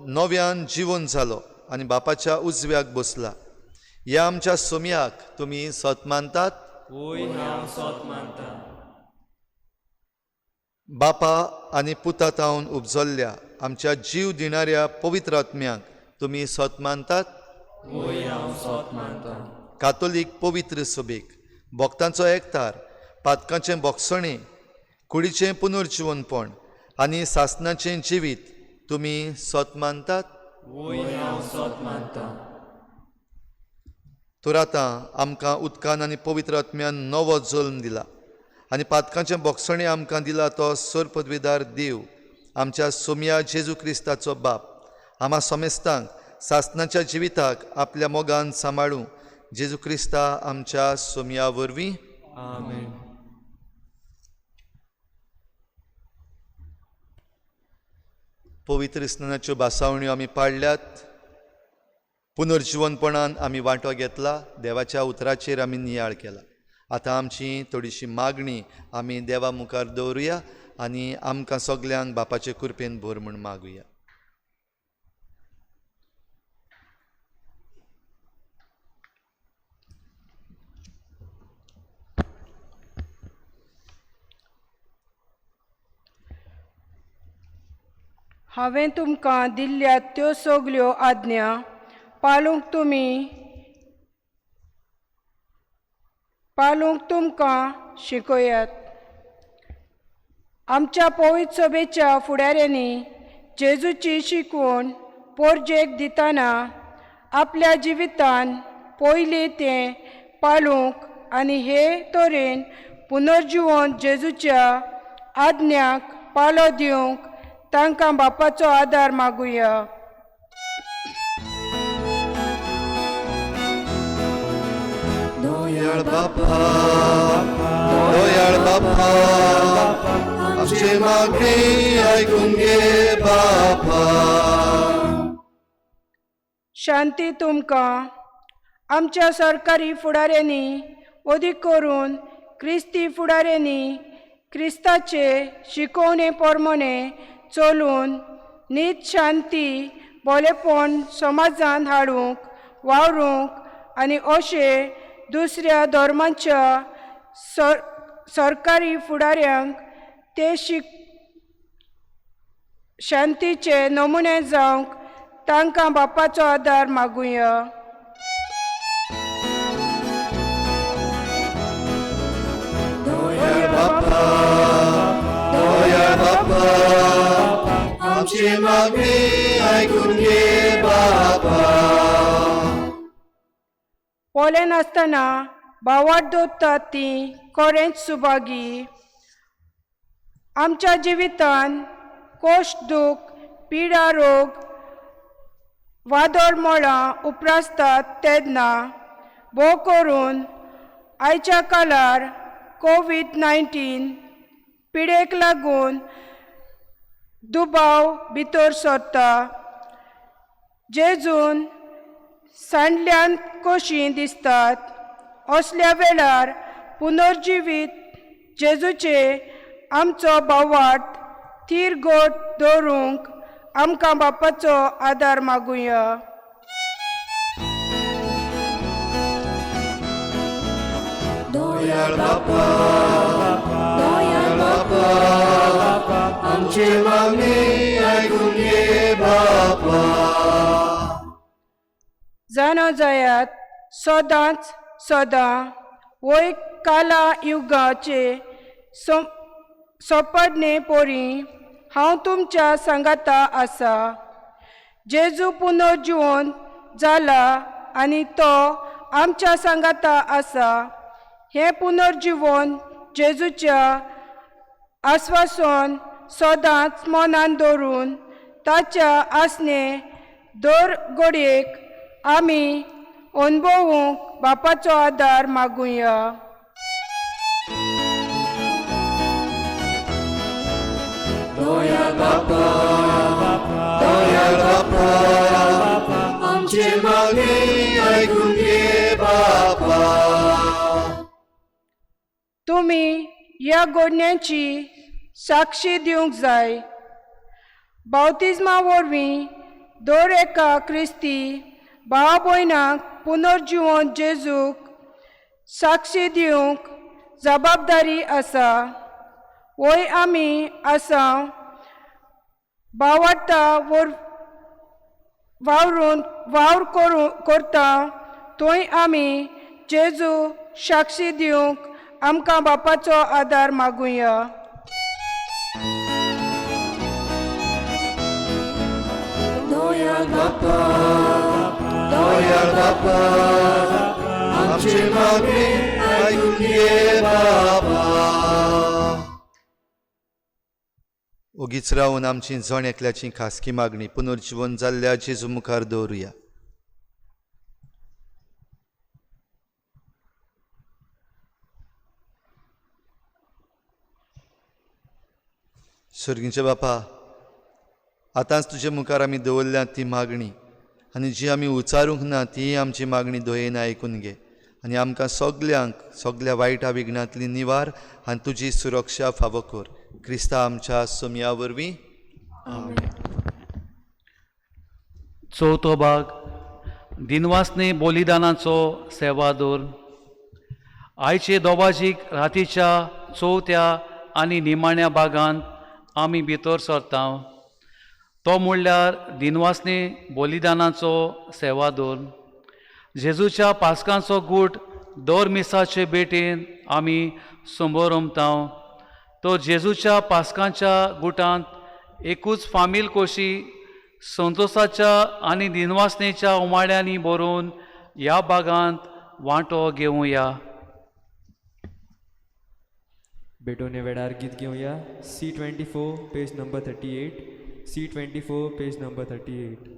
नव्यान जिवन जालो आनी बापाच्या उजव्याक बसला. ह्या आमच्या सोमयाक तुमी सत मानतात? वय हांव सत मानतां. बापा आनी पुता तावन उपजल्ल्या आमच्या जीव दिणाऱ्या पवित्र आत्म्याक तुमी सत मानतात? वय हांव सत मानतां. कातोलीक पवित्र सभेक, भक्तांचो एकतार, पातकांचें बोगसणें, कुडीचें पुनर्जिवनपण आनी सासनाचें जिवीत तुमी सत मानतात? वय हांव सत मानतां. तर आतां आमकां उदकान आनी पवित्र आत्म्यान नवो जल्म दिला आनी पातकांचें बोगसणें आमकां दिला तो सर पदवीदार देव आमच्या सोमया जेजू क्रिस्ताचो बाप आमा समेस्तांक सासनाच्या जिविताक आपल्या मोगान सांबाळूं. जेजू क्रिस्ता आमच्या सोमया वरवीं. आमेन. पवित्र स्नानाच्यो भासावण्यो आमी पाडल्यात, पुनर्जिवनपणान आमी वांटो घेतला, देवाच्या उतराचेर आमी नियाळ केला. आतां आमची थोडीशी मागणी आमी देवा मुखार दवरुया आनी आमकां सगल्यांक बापाचे कृपेन भर म्हूण मागुया. हांवें तुमकां दिल्ल्या त्यो सगल्यो आज्ञा पाळूंक तुमकां शिकयात. आमच्या पवित्र सभेच्या फुडाऱ्यांनी जेजूची शिकवण पोरजेक दितना आपल्या जिवितान पयलीं तें पाळूंक आनी हे तरेन पुनर्जिवन जेजूच्या आज्ञाक पाळो दिवंक तांकां बापाचो आदार मागुया. दयाळ बापा, दयाळ बापा, आमचे मागणे आयकून घे बापा. शांती तुमकां. आमच्या सरकारी फुडाऱ्यांनी अदीक करून क्रिस्ती फुडाऱ्यांनी क्रिस्ताचे शिकोवणे प्रमाणे चलून नीत शांती बोलेपण समाजान हाडूंक वावरूंक आनी अशें दुसऱ्या धर्मांच्या सरकारी फुडाऱ्यांक ते शांतीचे नमुने जावंक तांकां बापाचो आदार मागुया. दयाळ बापा, दयाळ बापा, आमची मागणी आयकून घे बापा. पोले नासतना भावार्थ दवरतात ती खरेंच सुभागी. आमच्या जिवितान कोश्ट दूख पिडा रोग वादळ मळां उप्रासतात तेन्ना भोव करून आयच्या काळार कोवीड-19 पिडेक लागून दुबाव भितर सरता. जेजून सांडल्यान कशीं दिसतात असल्या वेळार पुनर्जिवीत जेजूचे आमचो भावार्थ थीर गोट दवरूंक आमकां बापाचो आदार मागुया. दयाळ बापा, दयाळ बापा, आमची मागणी आयकून घे बापा. जाणो जायात सदांच सदां वय काला युगाचे सोपडणे पोरी हांव तुमच्या सांगाता आसा. जेजू पुनर्जिवन जाला आनी तो आमच्या सांगाता आसा. हें पुनर्जिवन जेजूच्या आस्वासन सदांच मनान दवरून ताच्या आसणे दर घडयेक आमी अणभवूंक बापाचो आदार मागुया. दयाळ बापा, दयाळ बापा, आमचे मागणें आयकून घे बापा. तुमी ह्या घडण्यांची साक्षी दिवंक जाय. बावतिज्मा वरवीं दर एका क्रिस्ती भाव भयणाक पुनर्जिवन जेजूक साक्षी दिवंक जबाबदारी आसा. वय आमी आसा बावडटा वर वावरून वावर करूं करता थंय आमी जेजू साक्षी दिवंक आमकां बापाचो आदार मागुया. दयाळ बापा, दयाळ बापा, आमचे मागणें आयकून घे बापा. ओगीच रावन आमची जण एकल्याची खासगी मागणी पुनर्जिवन जाल्ल्या जेजू मुखार दवरुया. सर्गींचे बापा, आतांच तुजे मुखार आमी दवरल्या ती मागणी आनी जी आमी उचारूंक ना ती आमची मागणी दयेन आयकून घे आनी आमकां सगल्यांक सगल्या वायटा विघ्नांतली निवार आनी तुजी सुरक्षा फावो कर. क्रिस्ता आमच्या सोमया वरवीं. चवथो भाग दिनवासने बलिदानाचो सेवादोर. आयचे दोबाजीक रातीच्या चवथ्या आनी निमाण्या भागांत आमी भितर सरता तो म्हणल्यार दिनवासने बलिदानाचो सेवादोर. जेजूच्या पास्कांचो गूट दर मिसाचे भेटेन आमी संबोरमता. तो जेजूच्या पास्कांच्या गुटांत एकूच फामील कशी संतोसाच्या आनी दिनवासनेच्या उमाळ्यांनी बरोवन ह्या भागांत वांटो घेवया. भेटोवणे वेळार गीत घेवया. C24 page number 38. C24 page number 38.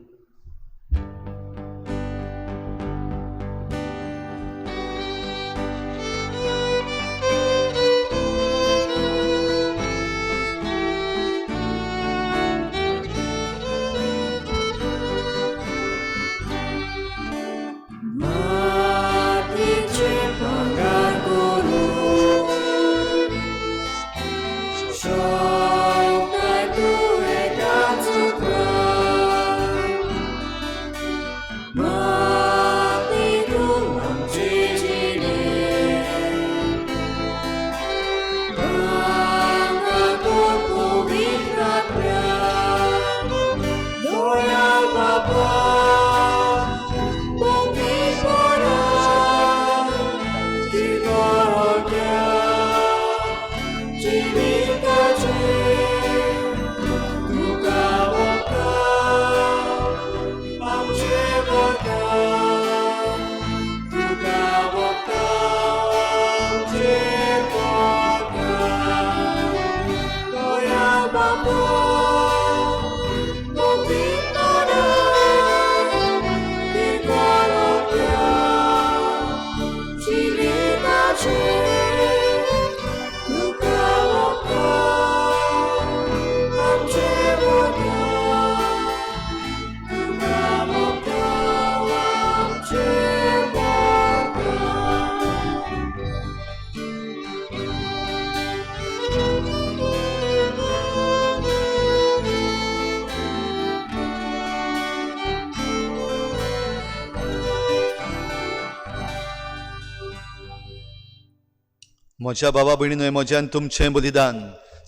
म्हज्या बाबा भयणीनो, म्हज्यान तुमचें बलिदान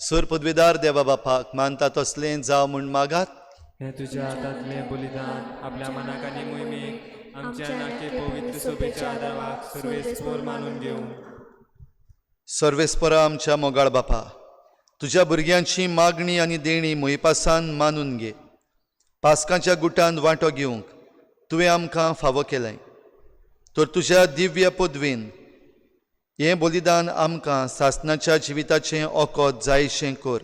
सर पदवेदार देवा बापाक मानता तसलें जावं म्हूण मागात. हें तुज्या हातांतलें बलिदान आपल्या मनाक आनी मोहिमेक आमच्या नाके पवित्र सोबेच्या आदावाक सर्वेस्पोर मानून घेवं. सर्वेस्परा आमच्या मोगाळ बापा, तुज्या भुरग्यांची मागणी आनी देणी मोहिपासान मानून घे. पास्कांच्या गुटांत वांटो घेवंक तुवें आमकां फावो केलें. तर तुज्या दिव्य पदवीन हें बलिदान आमकां सासणाच्या जिविताचें ओकोत जायशें कर.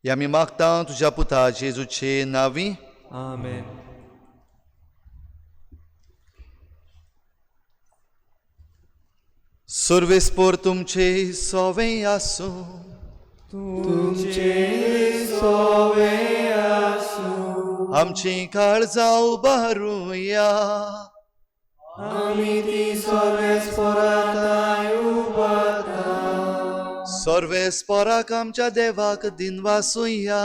हें आमी मागता तुज्या पुता जेजूचे नांवी. आमेन. सर्वेस्पोर तुमचे सोवे आसूं. तुमचे सोवे आसूं. आमची काळजां उबारुया. आमी ती सर्वेस्पोराताय उबारता. सर्वेस्पोराक आमच्या देवाक दिनवासुया.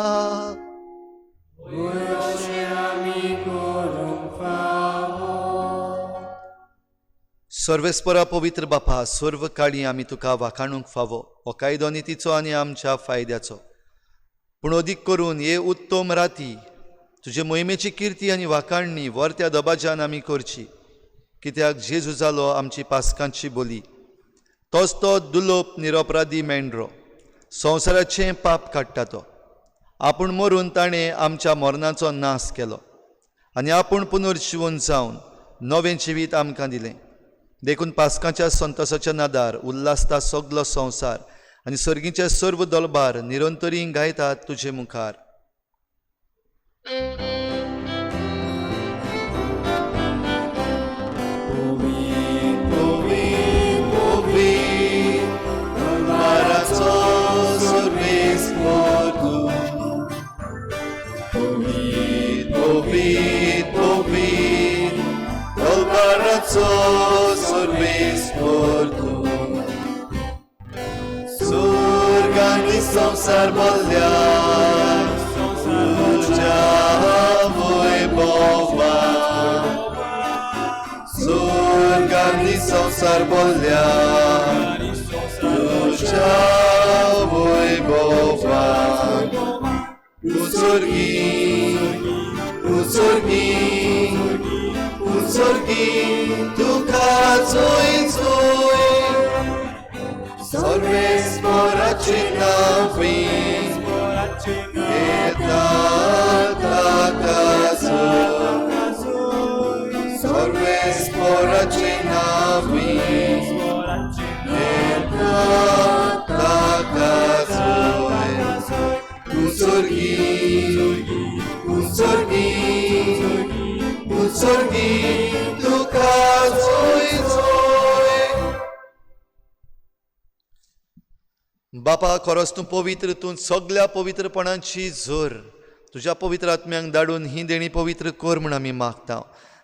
अशें आमी करूंक फावो. सर्वेस्पोरा पवित्र बापा, सर्व काळी आमी तुका वाखाणूंक फावो. हो कायदो नितीचो आनी आमच्या फायद्याचो, पूण अदीक करून हे उत्तम राती तुजे मोहिमेची किर्ती आनी वाखाणणी वर्त्या दबाज्यान आमी करची. कित्याक जेजू जालो आमची पास्कांची बोली, तोच तो दुलोप निरपराधी मेंढरो, संवसाराचें पाप काडटा तो. आपूण मरून ताणें आमच्या मरणाचो नाश केलो आनी आपूण पुनर्जिवन जावन नवें जिवीत आमकां दिलें. देखून पास्कांच्या संतोसाच्या नादार उल्हासता सगलो संवसार आनी सर्गीचे सर्व दलबार निरंतरी गायतात तुजे मुखार. सुर्ग आनी संवसार बोल्ल्या तुज्या वैभवान. सुर्ग आनी संवसार बोल्ल्या तुज्या वैभवान. तूं स्वर्गी, तूं स्वर्गी, तूं स्वर्गी, तुका चोय चोय. सर्वेस्पोराचे नांवी घेता ताका जोय. सर्वेस्पोराचे नांवी घेता ताका जोय. तूं स्वर्गी, तूं स्वर्गी, तूं स्वर्गी, तुका जोय जोय. बापा, खरोच तूं पवित्र, तूं सगल्या पवित्रपणाची जोर. तुज्या पवित्र आत्म्यांक धाडून ही देणी पवित्र कर म्हूण आमी मागता.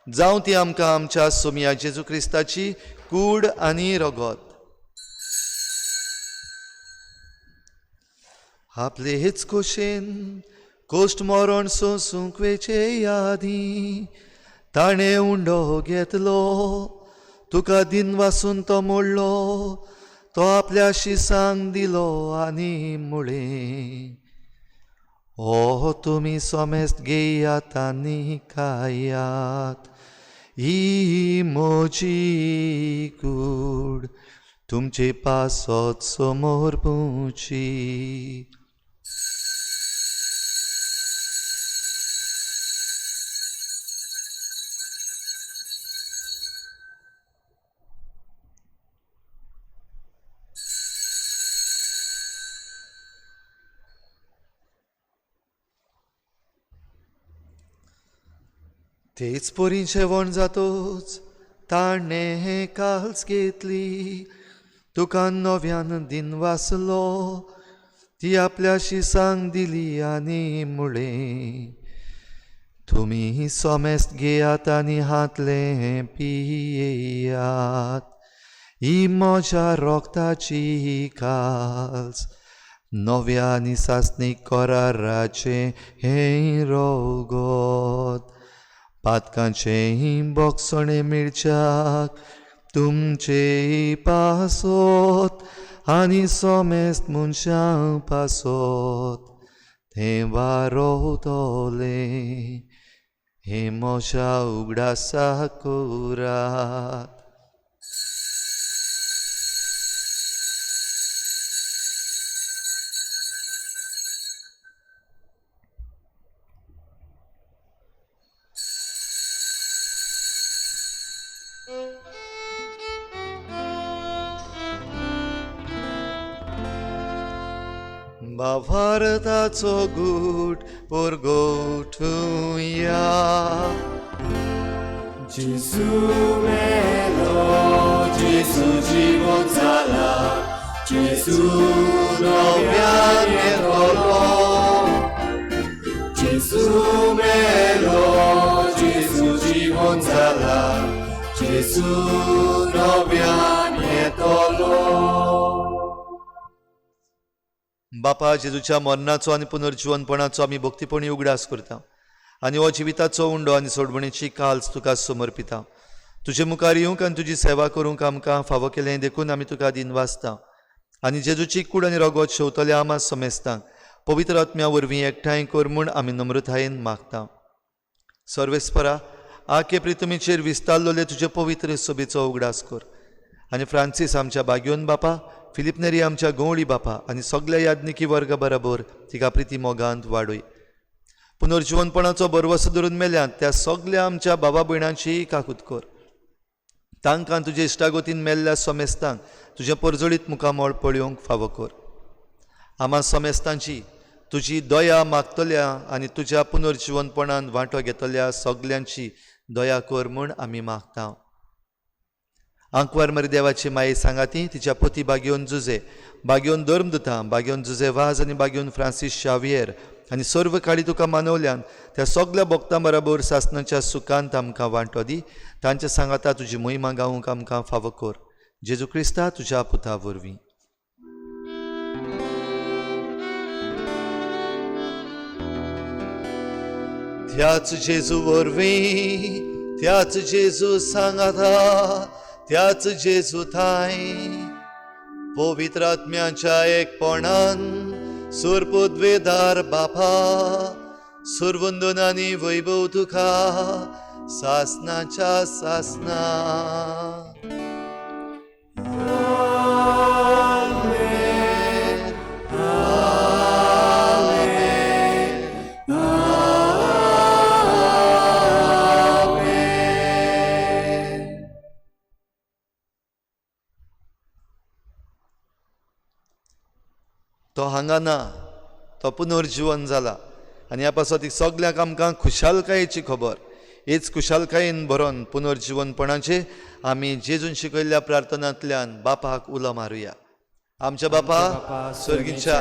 जावं ती आमकां आमच्या सोमया जेजू क्रिस्ताची कूड आनी रगत. आपले हेच खोशेन कोश्ट मरण सोंसूंक वेचे यादी ताणें उंडो घेतलो, तुका दिनवासून तो मोडलो, तो आपल्या शिसांक दिलो आनी म्हळें, ओ तुमी सोमेस्त घेयात आनी खायात, ही म्हजी कूड तुमचे पासत समोर पुची. तेच परी जेवण जातोच ताणें काल्स घेतली, तुका नव्यान दिनवासलो, ती आपल्या शिसांक दिली आनी म्हळें, तुमी सोमेस्त घेयात आनी हातलें पियेयात, ही म्हज्या रोगताची काल्स, नव्या आनी सासणीक कराराचें हें रोगत. पातकांचें बोगसणें मेळच्याक तुमचे पासत आनी सोमेस्त मनशां पासत तें वारोवतलें. हें म्हज्या उगडासा करात. भावार्थाचो गूट पुरगोठुया. जेजू मेलो, जेजू जिवन जाला, जेजू नव्यान येतलो. जेजू मेलो, जेजू जिवन जाला, जेजू नव्यान येतलो. बापा, जेजूच्या मरणाचो आनी पुनर्जिवनपणाचो आमी भक्तीपणी उगडास करता आनी हो जिविताचो उंडो आनी सोडवणेची काल्स तुका समर्पिता. तुजे मुखार येवंक आनी तुजी सेवा करूंक आमकां फावो केलें देखून आमी तुका दिनवासता आनी जेजूची कूड आनी रगत शेवतल्या आमा समेस्तांक पवित्र आत्म्या वरवीं एकठांय कर म्हूण आमी नम्रतायेन मागता. सर्वेस्परा, आके प्रितमीचेर विस्तारलेले तुजे पवित्र सभेचो उगडास कर आनी फ्रांसीस आमच्या बाग्योन बापा, फिलीप नेरी आमच्या गवळी बापा आनी सगल्या याज्ञिकी वर्गा बराबर तिका प्रिती मोगांत वाडय. पुनर्जिवनपणाचो बरवसो धरून मेल्यात त्या सगल्या आमच्या बाबा भयणांची काकूत कर. तांकां तुजे इश्टागोतीन मेल्ल्या समेस्तांक तुजें परजळीत मुखामळ पळोवंक फावो कर. आमा समेस्तांची तुजी दया मागतल्या आनी तुज्या पुनर्जिवनपणान वांटो घेतल्या सगल्यांची दया कर म्हूण आमी मागता. आंकवार मरी देवाची माये सांगाती तिच्या पोती बागेवन जुजे, बागेवन धर्मदुता, बागेवन जुजे वाज आनी बागेवन फ्रांसीस शावियर आनी सर्व काळी तुका मानवल्यान त्या सगल्या भक्तां बराबर सासनाच्या सुखांत आमकां वांटो दी. तांच्या सांगाता तुजी महिमा गावूंक आमकां फावो कर. जेजू क्रिस्ता तुज्या पुता वरवीं. त्याच जेजू वरवीं, त्याच जेजू सांगाता, त्याच जेजू थांय पवित्र आत्म्याच्या एकपणान सुरपुद्वेदार बापा, सुरवंदन आनी वैभव तुका सासनाच्या सासना. तो हांगा ना, तो पुनर्जिवन जाला आनी ह्या पासत सगल्यांक आमकां खुशालकायेची खबर. हीच खुशालकायेन भरोन पुनर्जिवनपणाचे आमी जेजून शिकयल्ल्या प्रार्थनांतल्यान बापाक उलो मारुया. आमच्या बापा स्वर्गीच्या,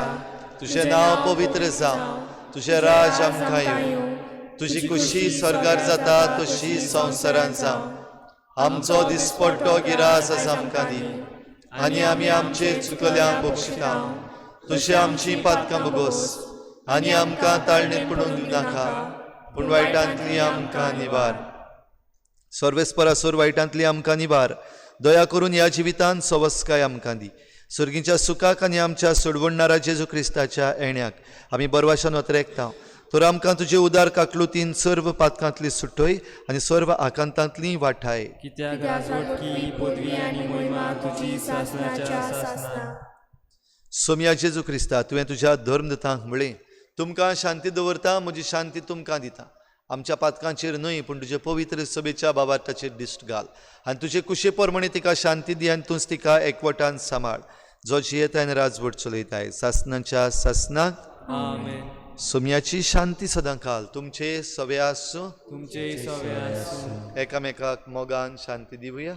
तुजें नांव पवित्र जावं, तुजें राज आमकां येवं, तुजी खुशी स्वर्गार जाता तशी संवसारांत जावं. आमचो दिसपट्टो गिरास आसा आमकां दी आनी आमी आमचे चुकल्यांक बक्षिता तशें आमची पातकां भोगोस आनी आमकां ताळणेंत पडून दिवनाका, पूण वायटांतली आमकां निवार. सर्वेस्परासोर वायटांतली आमकां निवार. दया करून ह्या जिवितांत सवस्काय आमकां दी. सर्गीच्या सुखाक आनी आमच्या सोडवणणारा जेजू क्रिस्ताच्या येण्याक आमी बरवाशान वतरेकता. तर आमकां तुजे उदार काकलुतीन सर्व पातकांतली सुटय आनी सर्व आकांतांतली वाठाय. कित्याक राजवटकी, पदवी आनी महिमा तुजी सासनाच्या सासना. सोमया जेजू क्रिस्ता, तुवें तुज्या धर्मदूतांक म्हळें, तुमकां शांती दवरता, म्हजी शांती तुमकां दिता. आमच्या पातकांचेर न्हय पूण तुजे पवित्र सभेच्या बाबार्थाचेर दिश्ट घाल आनी तुजे कुशे प्रमाणे तिका शांती दी आनी तूंच तिका एकवटान सांबाळ, जो जियेताय आनी राजवट चलयताय सासनाच्या सासनाक. आमेन. सोमयाची शांती सदां काल तुमचे सवे आसूं, तुमचे सवे आसूं. एकामेकाक मोगान शांती दिवया.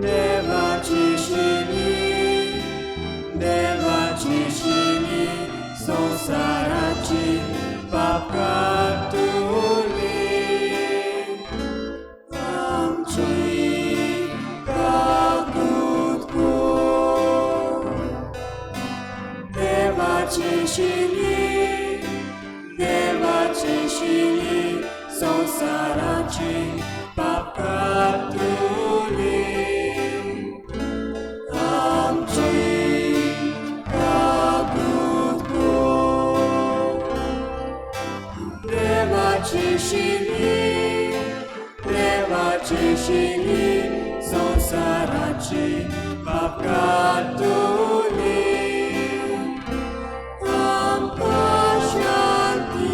देवाची शिली, देवाची शिली, संवसाराची पापकातुली आमची काकूत कर. देवाची शिली, देवाची शिली, संवसाराची पापकातुली आमची काकूत कर. देवाची शिली, देवाची शिली, संवसाराची पापकातुली आमकां शांती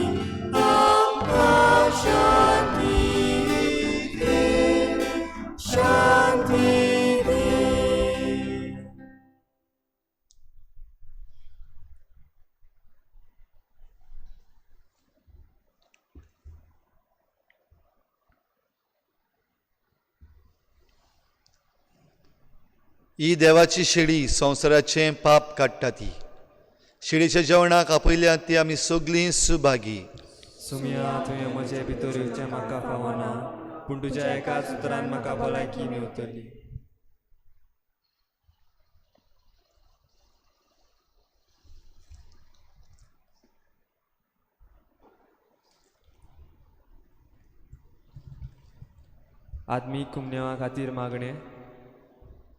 ही देवाची शेळी संवसाराचें पाप काडटा ती शेळीच्या जेवणाक आपयल्या ती आमी सगळीं सुभागी. सुमिया, तुवें म्हजे भितर येवचें म्हाका फावना, पूण तुज्या एकाच उतरान म्हाका भलायकी मेवतली. आत्मीक कुमनेवा खातीर मागणें.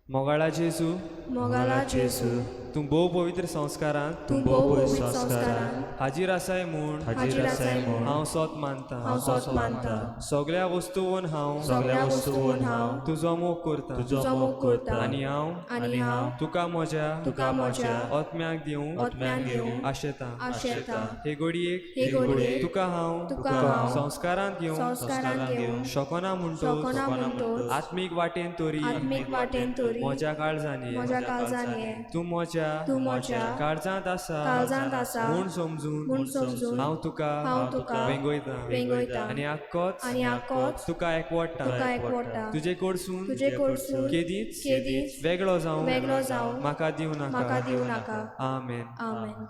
मोगाळा जेजू, मोगाळा जेजू, तूं भोव पवित्र संस्कारांत, तूं भोव पवित्र संस्कारांत हाजीर आसाय म्हूण, हाजीर आसाय म्हूण हांव सोत मानता, हांव सोत मानता. सगळ्या वस्तूवन हांव, सगळ्या वस्तूवन हांव तुजो मोग करता, तुजो मोग करता. आनी हांव, आनी हांव तुका म्हज्या, तुका म्हज्या आत्म्याक दिवंक, आत्म्याक दिवंक आशेता, आशेता. हे घडयेक, हे घडयेक तुका हांव, तुका हांव संस्कारांत घेवंक, संस्कारांत घेवंक शकना म्हणटोच, शकना म्हणटोच, आत्मीक वाटेन तरी, आत्मीक वाटेन तरी म्हज्या काळजान ये, म्हज्या काळजान ये. तूं म्हज्या, तूं म्हज्या काळजांत आसा, काळजांत आसा म्हूण समजून, म्हूण समजून हांव तुका, हांव तुका वेंगयता, वेंगयता. आनी आक्कोच, आनी आक्कोच तुका एकवडटा, तुका एकवडटा. तुजे कडसून, तुजे कडसून केदीच, केदीच वेगळो जावं, वेगळो जावं म्हाका दिवं नाका, म्हाका दिवं नाका. आमेन. आमेन.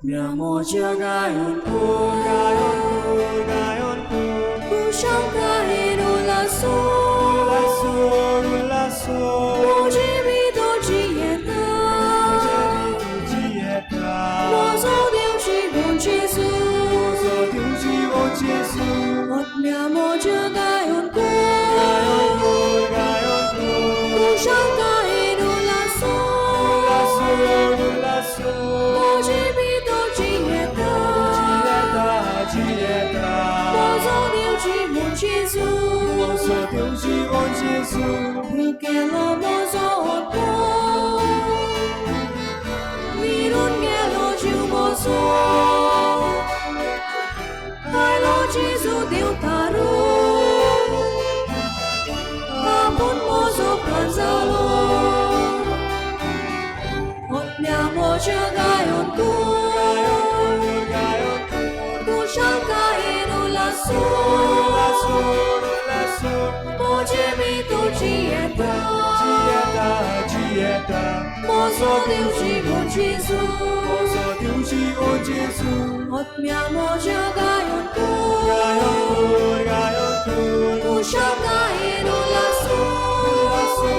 Mia gayon po, gayon po, gayon po. Kushankahin ulaso, ulaso, ulaso. Mojibito dieta, dieta. Mozo Deus de bom Jesus, mozo Deus de bom Jesus. Mia moja gayon po, gayon po, gayon po. Kushankahin ulaso, ulaso, ulaso. Mojibito dieta, dieta. Mozo Deus de bom Jesus, mozo Deus de bom Jesus. Porque lo mozo otpo, mirun gelo de mozo, Kailo Jesu deu taro, apun mozo pranzalo, Otmia moja gayon tu, Mojibito dieta, dieta, dieta. Mozo Deus de bom Jesus, mozo Deus de bom Jesus. Otmia moja gayon tu, gayon tu, gayon tu. Kushankahin ulaso, ulaso,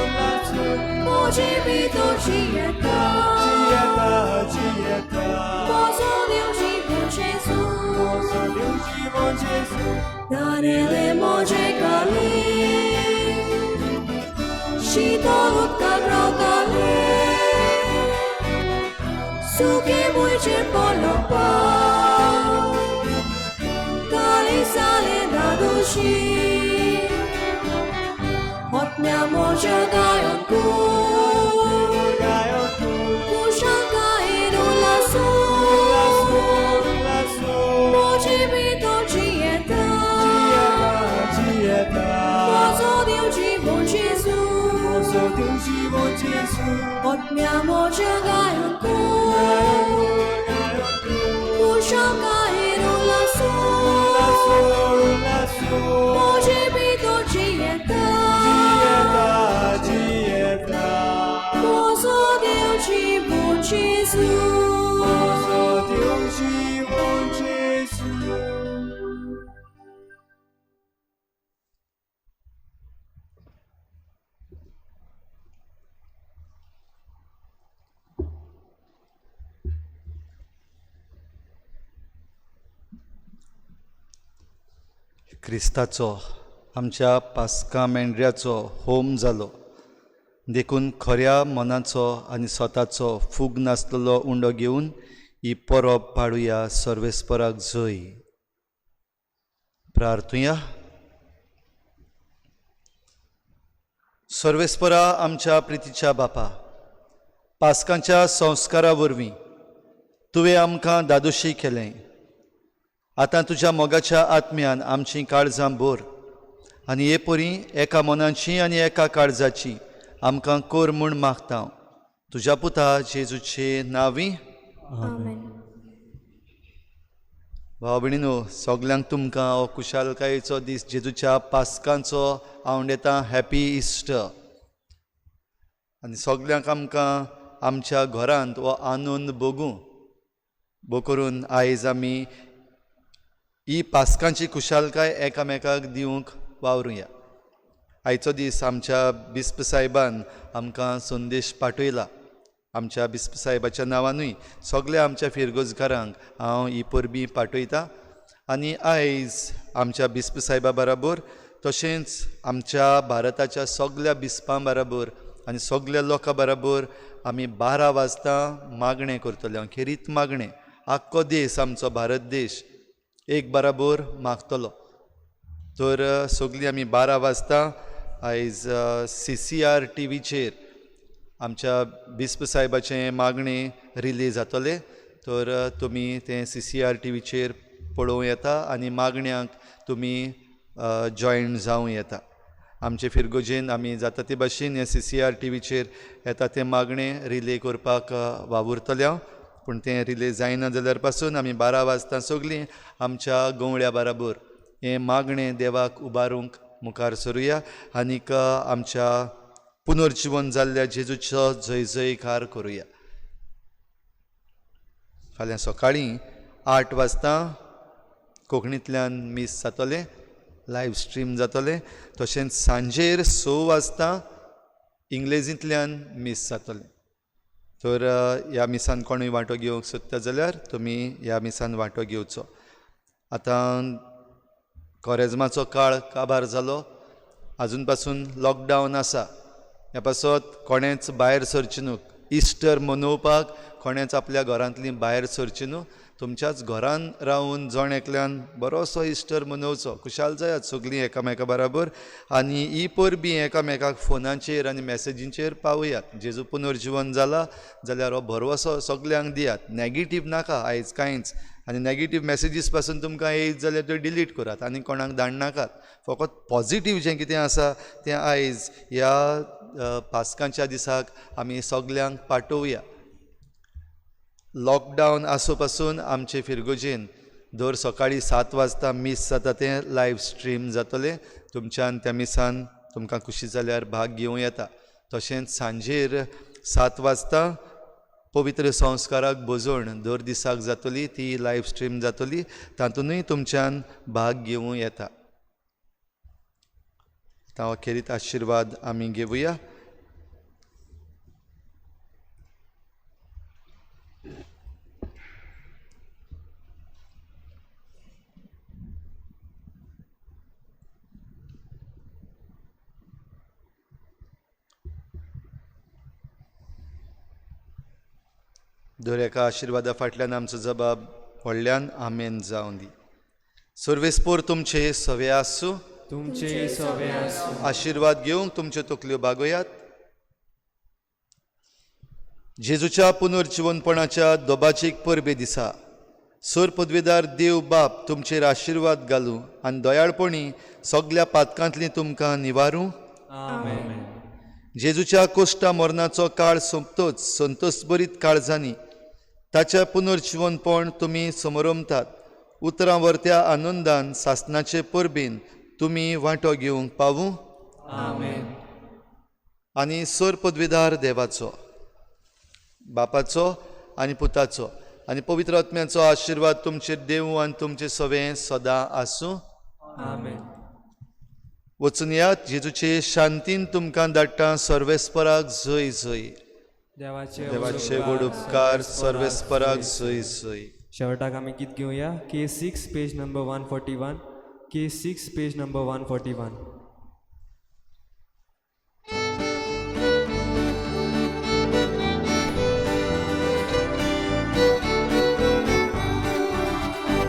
ulaso. Mojibito dieta, dieta, dieta. Mozo Deus de bom Jesus, mozo Deus de bom Jesus. Darele moje kali, shitolut kagrautale, suke muiche polopa, kali sale dadushi, otmia moje gayon ku, gayon ku, kushankahin ulaso, ulaso, ulaso. Mojibito dieta, dieta. Mozo Deus de bom Jesus, mozo Deus de bom Jesus. Otmia moja gayon ku, gayon ku, kushankahin ulaso, ulaso, ulaso. Mojibito dieta, dieta, dieta. Mozo Deus de bom Jesus, mozo Deus de bom Jesus. क्रिस्ताचो आमच्या पास्का मेंढऱ्याचो home जालो देखून खऱ्या मनाचो आनी स्वताचो फूग नासलेलो उंडो घेवन ही परब पाडुया सर्वेस्पराक जय. प्रार्थुया. सर्वेस्परा आमच्या प्रितीच्या बापा, पास्कांच्या संस्कारा वरवीं तुवें आमकां दादोशी केलें. आतां तुज्या मोगाच्या आत्म्यान आमचीं काळजां भर आनी हे परी एका मनाची आनी एका काळजाची आमकां कोर म्हूण मागता तुज्या पुता जेजूचे नांवी. भाव भयणीनो, सगल्यांक तुमकां हो खुशालकायेचो दीस जेजूच्या पास्कांचो आवडेता हॅपी इस्टर. आनी सगल्यांक आमकां आमच्या घरांत हो आनंद भोगूं भो करून आयज आमी ही पास्कांची खुशालकाय एकामेकाक दिवंक वावरुया. आयचो दीस आमच्या बिस्प सायबान आमकां संदेश पाठयला. आमच्या बिस्प सायबाच्या नांवानूय सगल्या आमच्या फिरगोजकारांक हांव ही परबी पाठयता. आनी आयज आमच्या बिस्प सायबा बराबर तशेंच आमच्या भारताच्या सगल्या बिस्पां बराबर आनी सगल्या लोकां बराबर आमी 12 वाजता मागणें करतले. हांव खेरीत मागणें आख्खो देश आमचो भारत देश एक बराबर मागतलो. तर सगळीं आमी 12 वाजता आयज CCR टीव्हीचेर आमच्या बिस्प सायबाचें मागणें रिले जातलें. तर तुमी तें CCR टीव्हीचेर पळोवं येता आनी मागण्यांक तुमी जॉयन जावं येता. आमचे फिरगोजेन आमी जाता ते भाशेन हें CCR टीव्हीचेर येता तें मागणें रिले करपाक वावुरतले हांव. पूण तें रिले जायना जाल्यार पासून आमी 12 वाजता सगळीं आमच्या गवळ्या बराबर हें मागणें देवाक उबारूंक मुखार सरुया आनीक आमच्या पुनर्जिवन जाल्ल्या जेजूचो जय जयकार करुया. फाल्यां सकाळीं 8 वाजता कोंकणींतल्यान मीस जातलें, लायव स्ट्रीम जातलें. तशेंच सांजेर 6 वाजता इंग्लेजींतल्यान मीस जातलें. तर ह्या मिसान कोणूय वांटो घेवंक सोदता जाल्यार तुमी ह्या मिसान वांटो घेवचो. आतां कोरेज्माचो काळ काबार जालो, आजून पासून लॉकडावन आसा. ह्या पासत कोणेंच भायर सरचें न्हू. इस्टर मनोवपाक कोणेंच आपल्या घरांतलीं भायर सरचें न्हू. तुमच्याच घरान रावन जण एकल्यान बरोसो इस्टर मनोवचो. खुशाल जायात सगळीं एकामेका बराबर आनी ही परबी एकामेकाक फोनाचेर आनी मॅसेजींचेर पावयात. जेजू पुनर्जिवन जाला जाल्यार हो भरवसो सगल्यांक दियात. नॅगेटीव नाका आयज कांयच. आनी नॅगेटीव मॅसेजीस पासून तुमकां येयत जाल्यार त्यो डिलीट करात आनी कोणाक धाडनाकात. फकत पॉजिटीव जें कितें आसा तें आयज ह्या पास्कांच्या दिसाक आमी सगल्यांक पाठोवया. लॉकडावन आसूं पासून आमचे फिरगोजेन दर सकाळीं 7 वाजता मीस जाता तें लायव स्ट्रीम जातलें. तुमच्यान त्या मिसान तुमकां खुशी जाल्यार भाग घेवं येता. तशेंच सांजेर 7 वाजता पवित्र संस्काराक भोजवण दर दिसाक जातली, ती लायव स्ट्रीम जातली. तातूंतय तुमच्यान भाग घेवं येता. आतां खेरीत आशिर्वाद आमी घेवया. दर एका आशिर्वादा फाटल्यान आमचो जबाब व्हडल्यान आमेन जावं दी. सर्वेस्पोर तुमचे सवे आसूं, तुमचे सवे आसूं. आशिर्वाद घेवंक तुमच्यो तकल्यो बागोयात. जेजूच्या पुनर्जिवनपणाच्या दोबाचीक परबे दिसा सर पदवेदार देव बाप तुमचेर आशिर्वाद घालूं आनी दयाळपणी सगल्या पातकांतली तुमकां निवारूं. आमेन. जेजूच्या कोश्टा मरणाचो काळ सोंपतोच संतोषभरीत काळजांनी ताच्या पुनर्जिवनपण तुमी समरमतात. उतरां वर्त्या आनंदान सासनाचे परबेन तुमी वांटो घेवंक पावूं. आमेन. आनी सर पदवेदार देवाचो, बापाचो आनी पुताचो आनी पवित्र आत्म्याचो आशिर्वाद तुमचेर देवूं आनी तुमचें सवें सदां आसूं. आमेन. वचून यात जेजूचे शांतीन तुमकां धाडटा. सर्वेस्पराक जय जय. देवाचे व्हड उपकार सर्वेस्पराक जय जय. शेवटाक आमी गीत घेवया. K6 page number 141. K6 page number 141.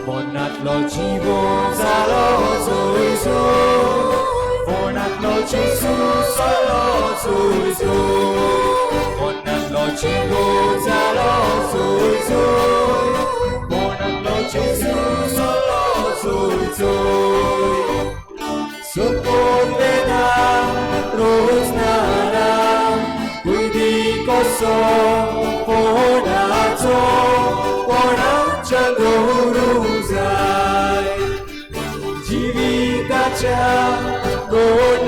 मनांतलो जीवो जालो जोय जोय, मनांतलो जेजू जालो जोय जोय, मनांतलो जीवो जालो जोय जोय, देवाच्या गोड.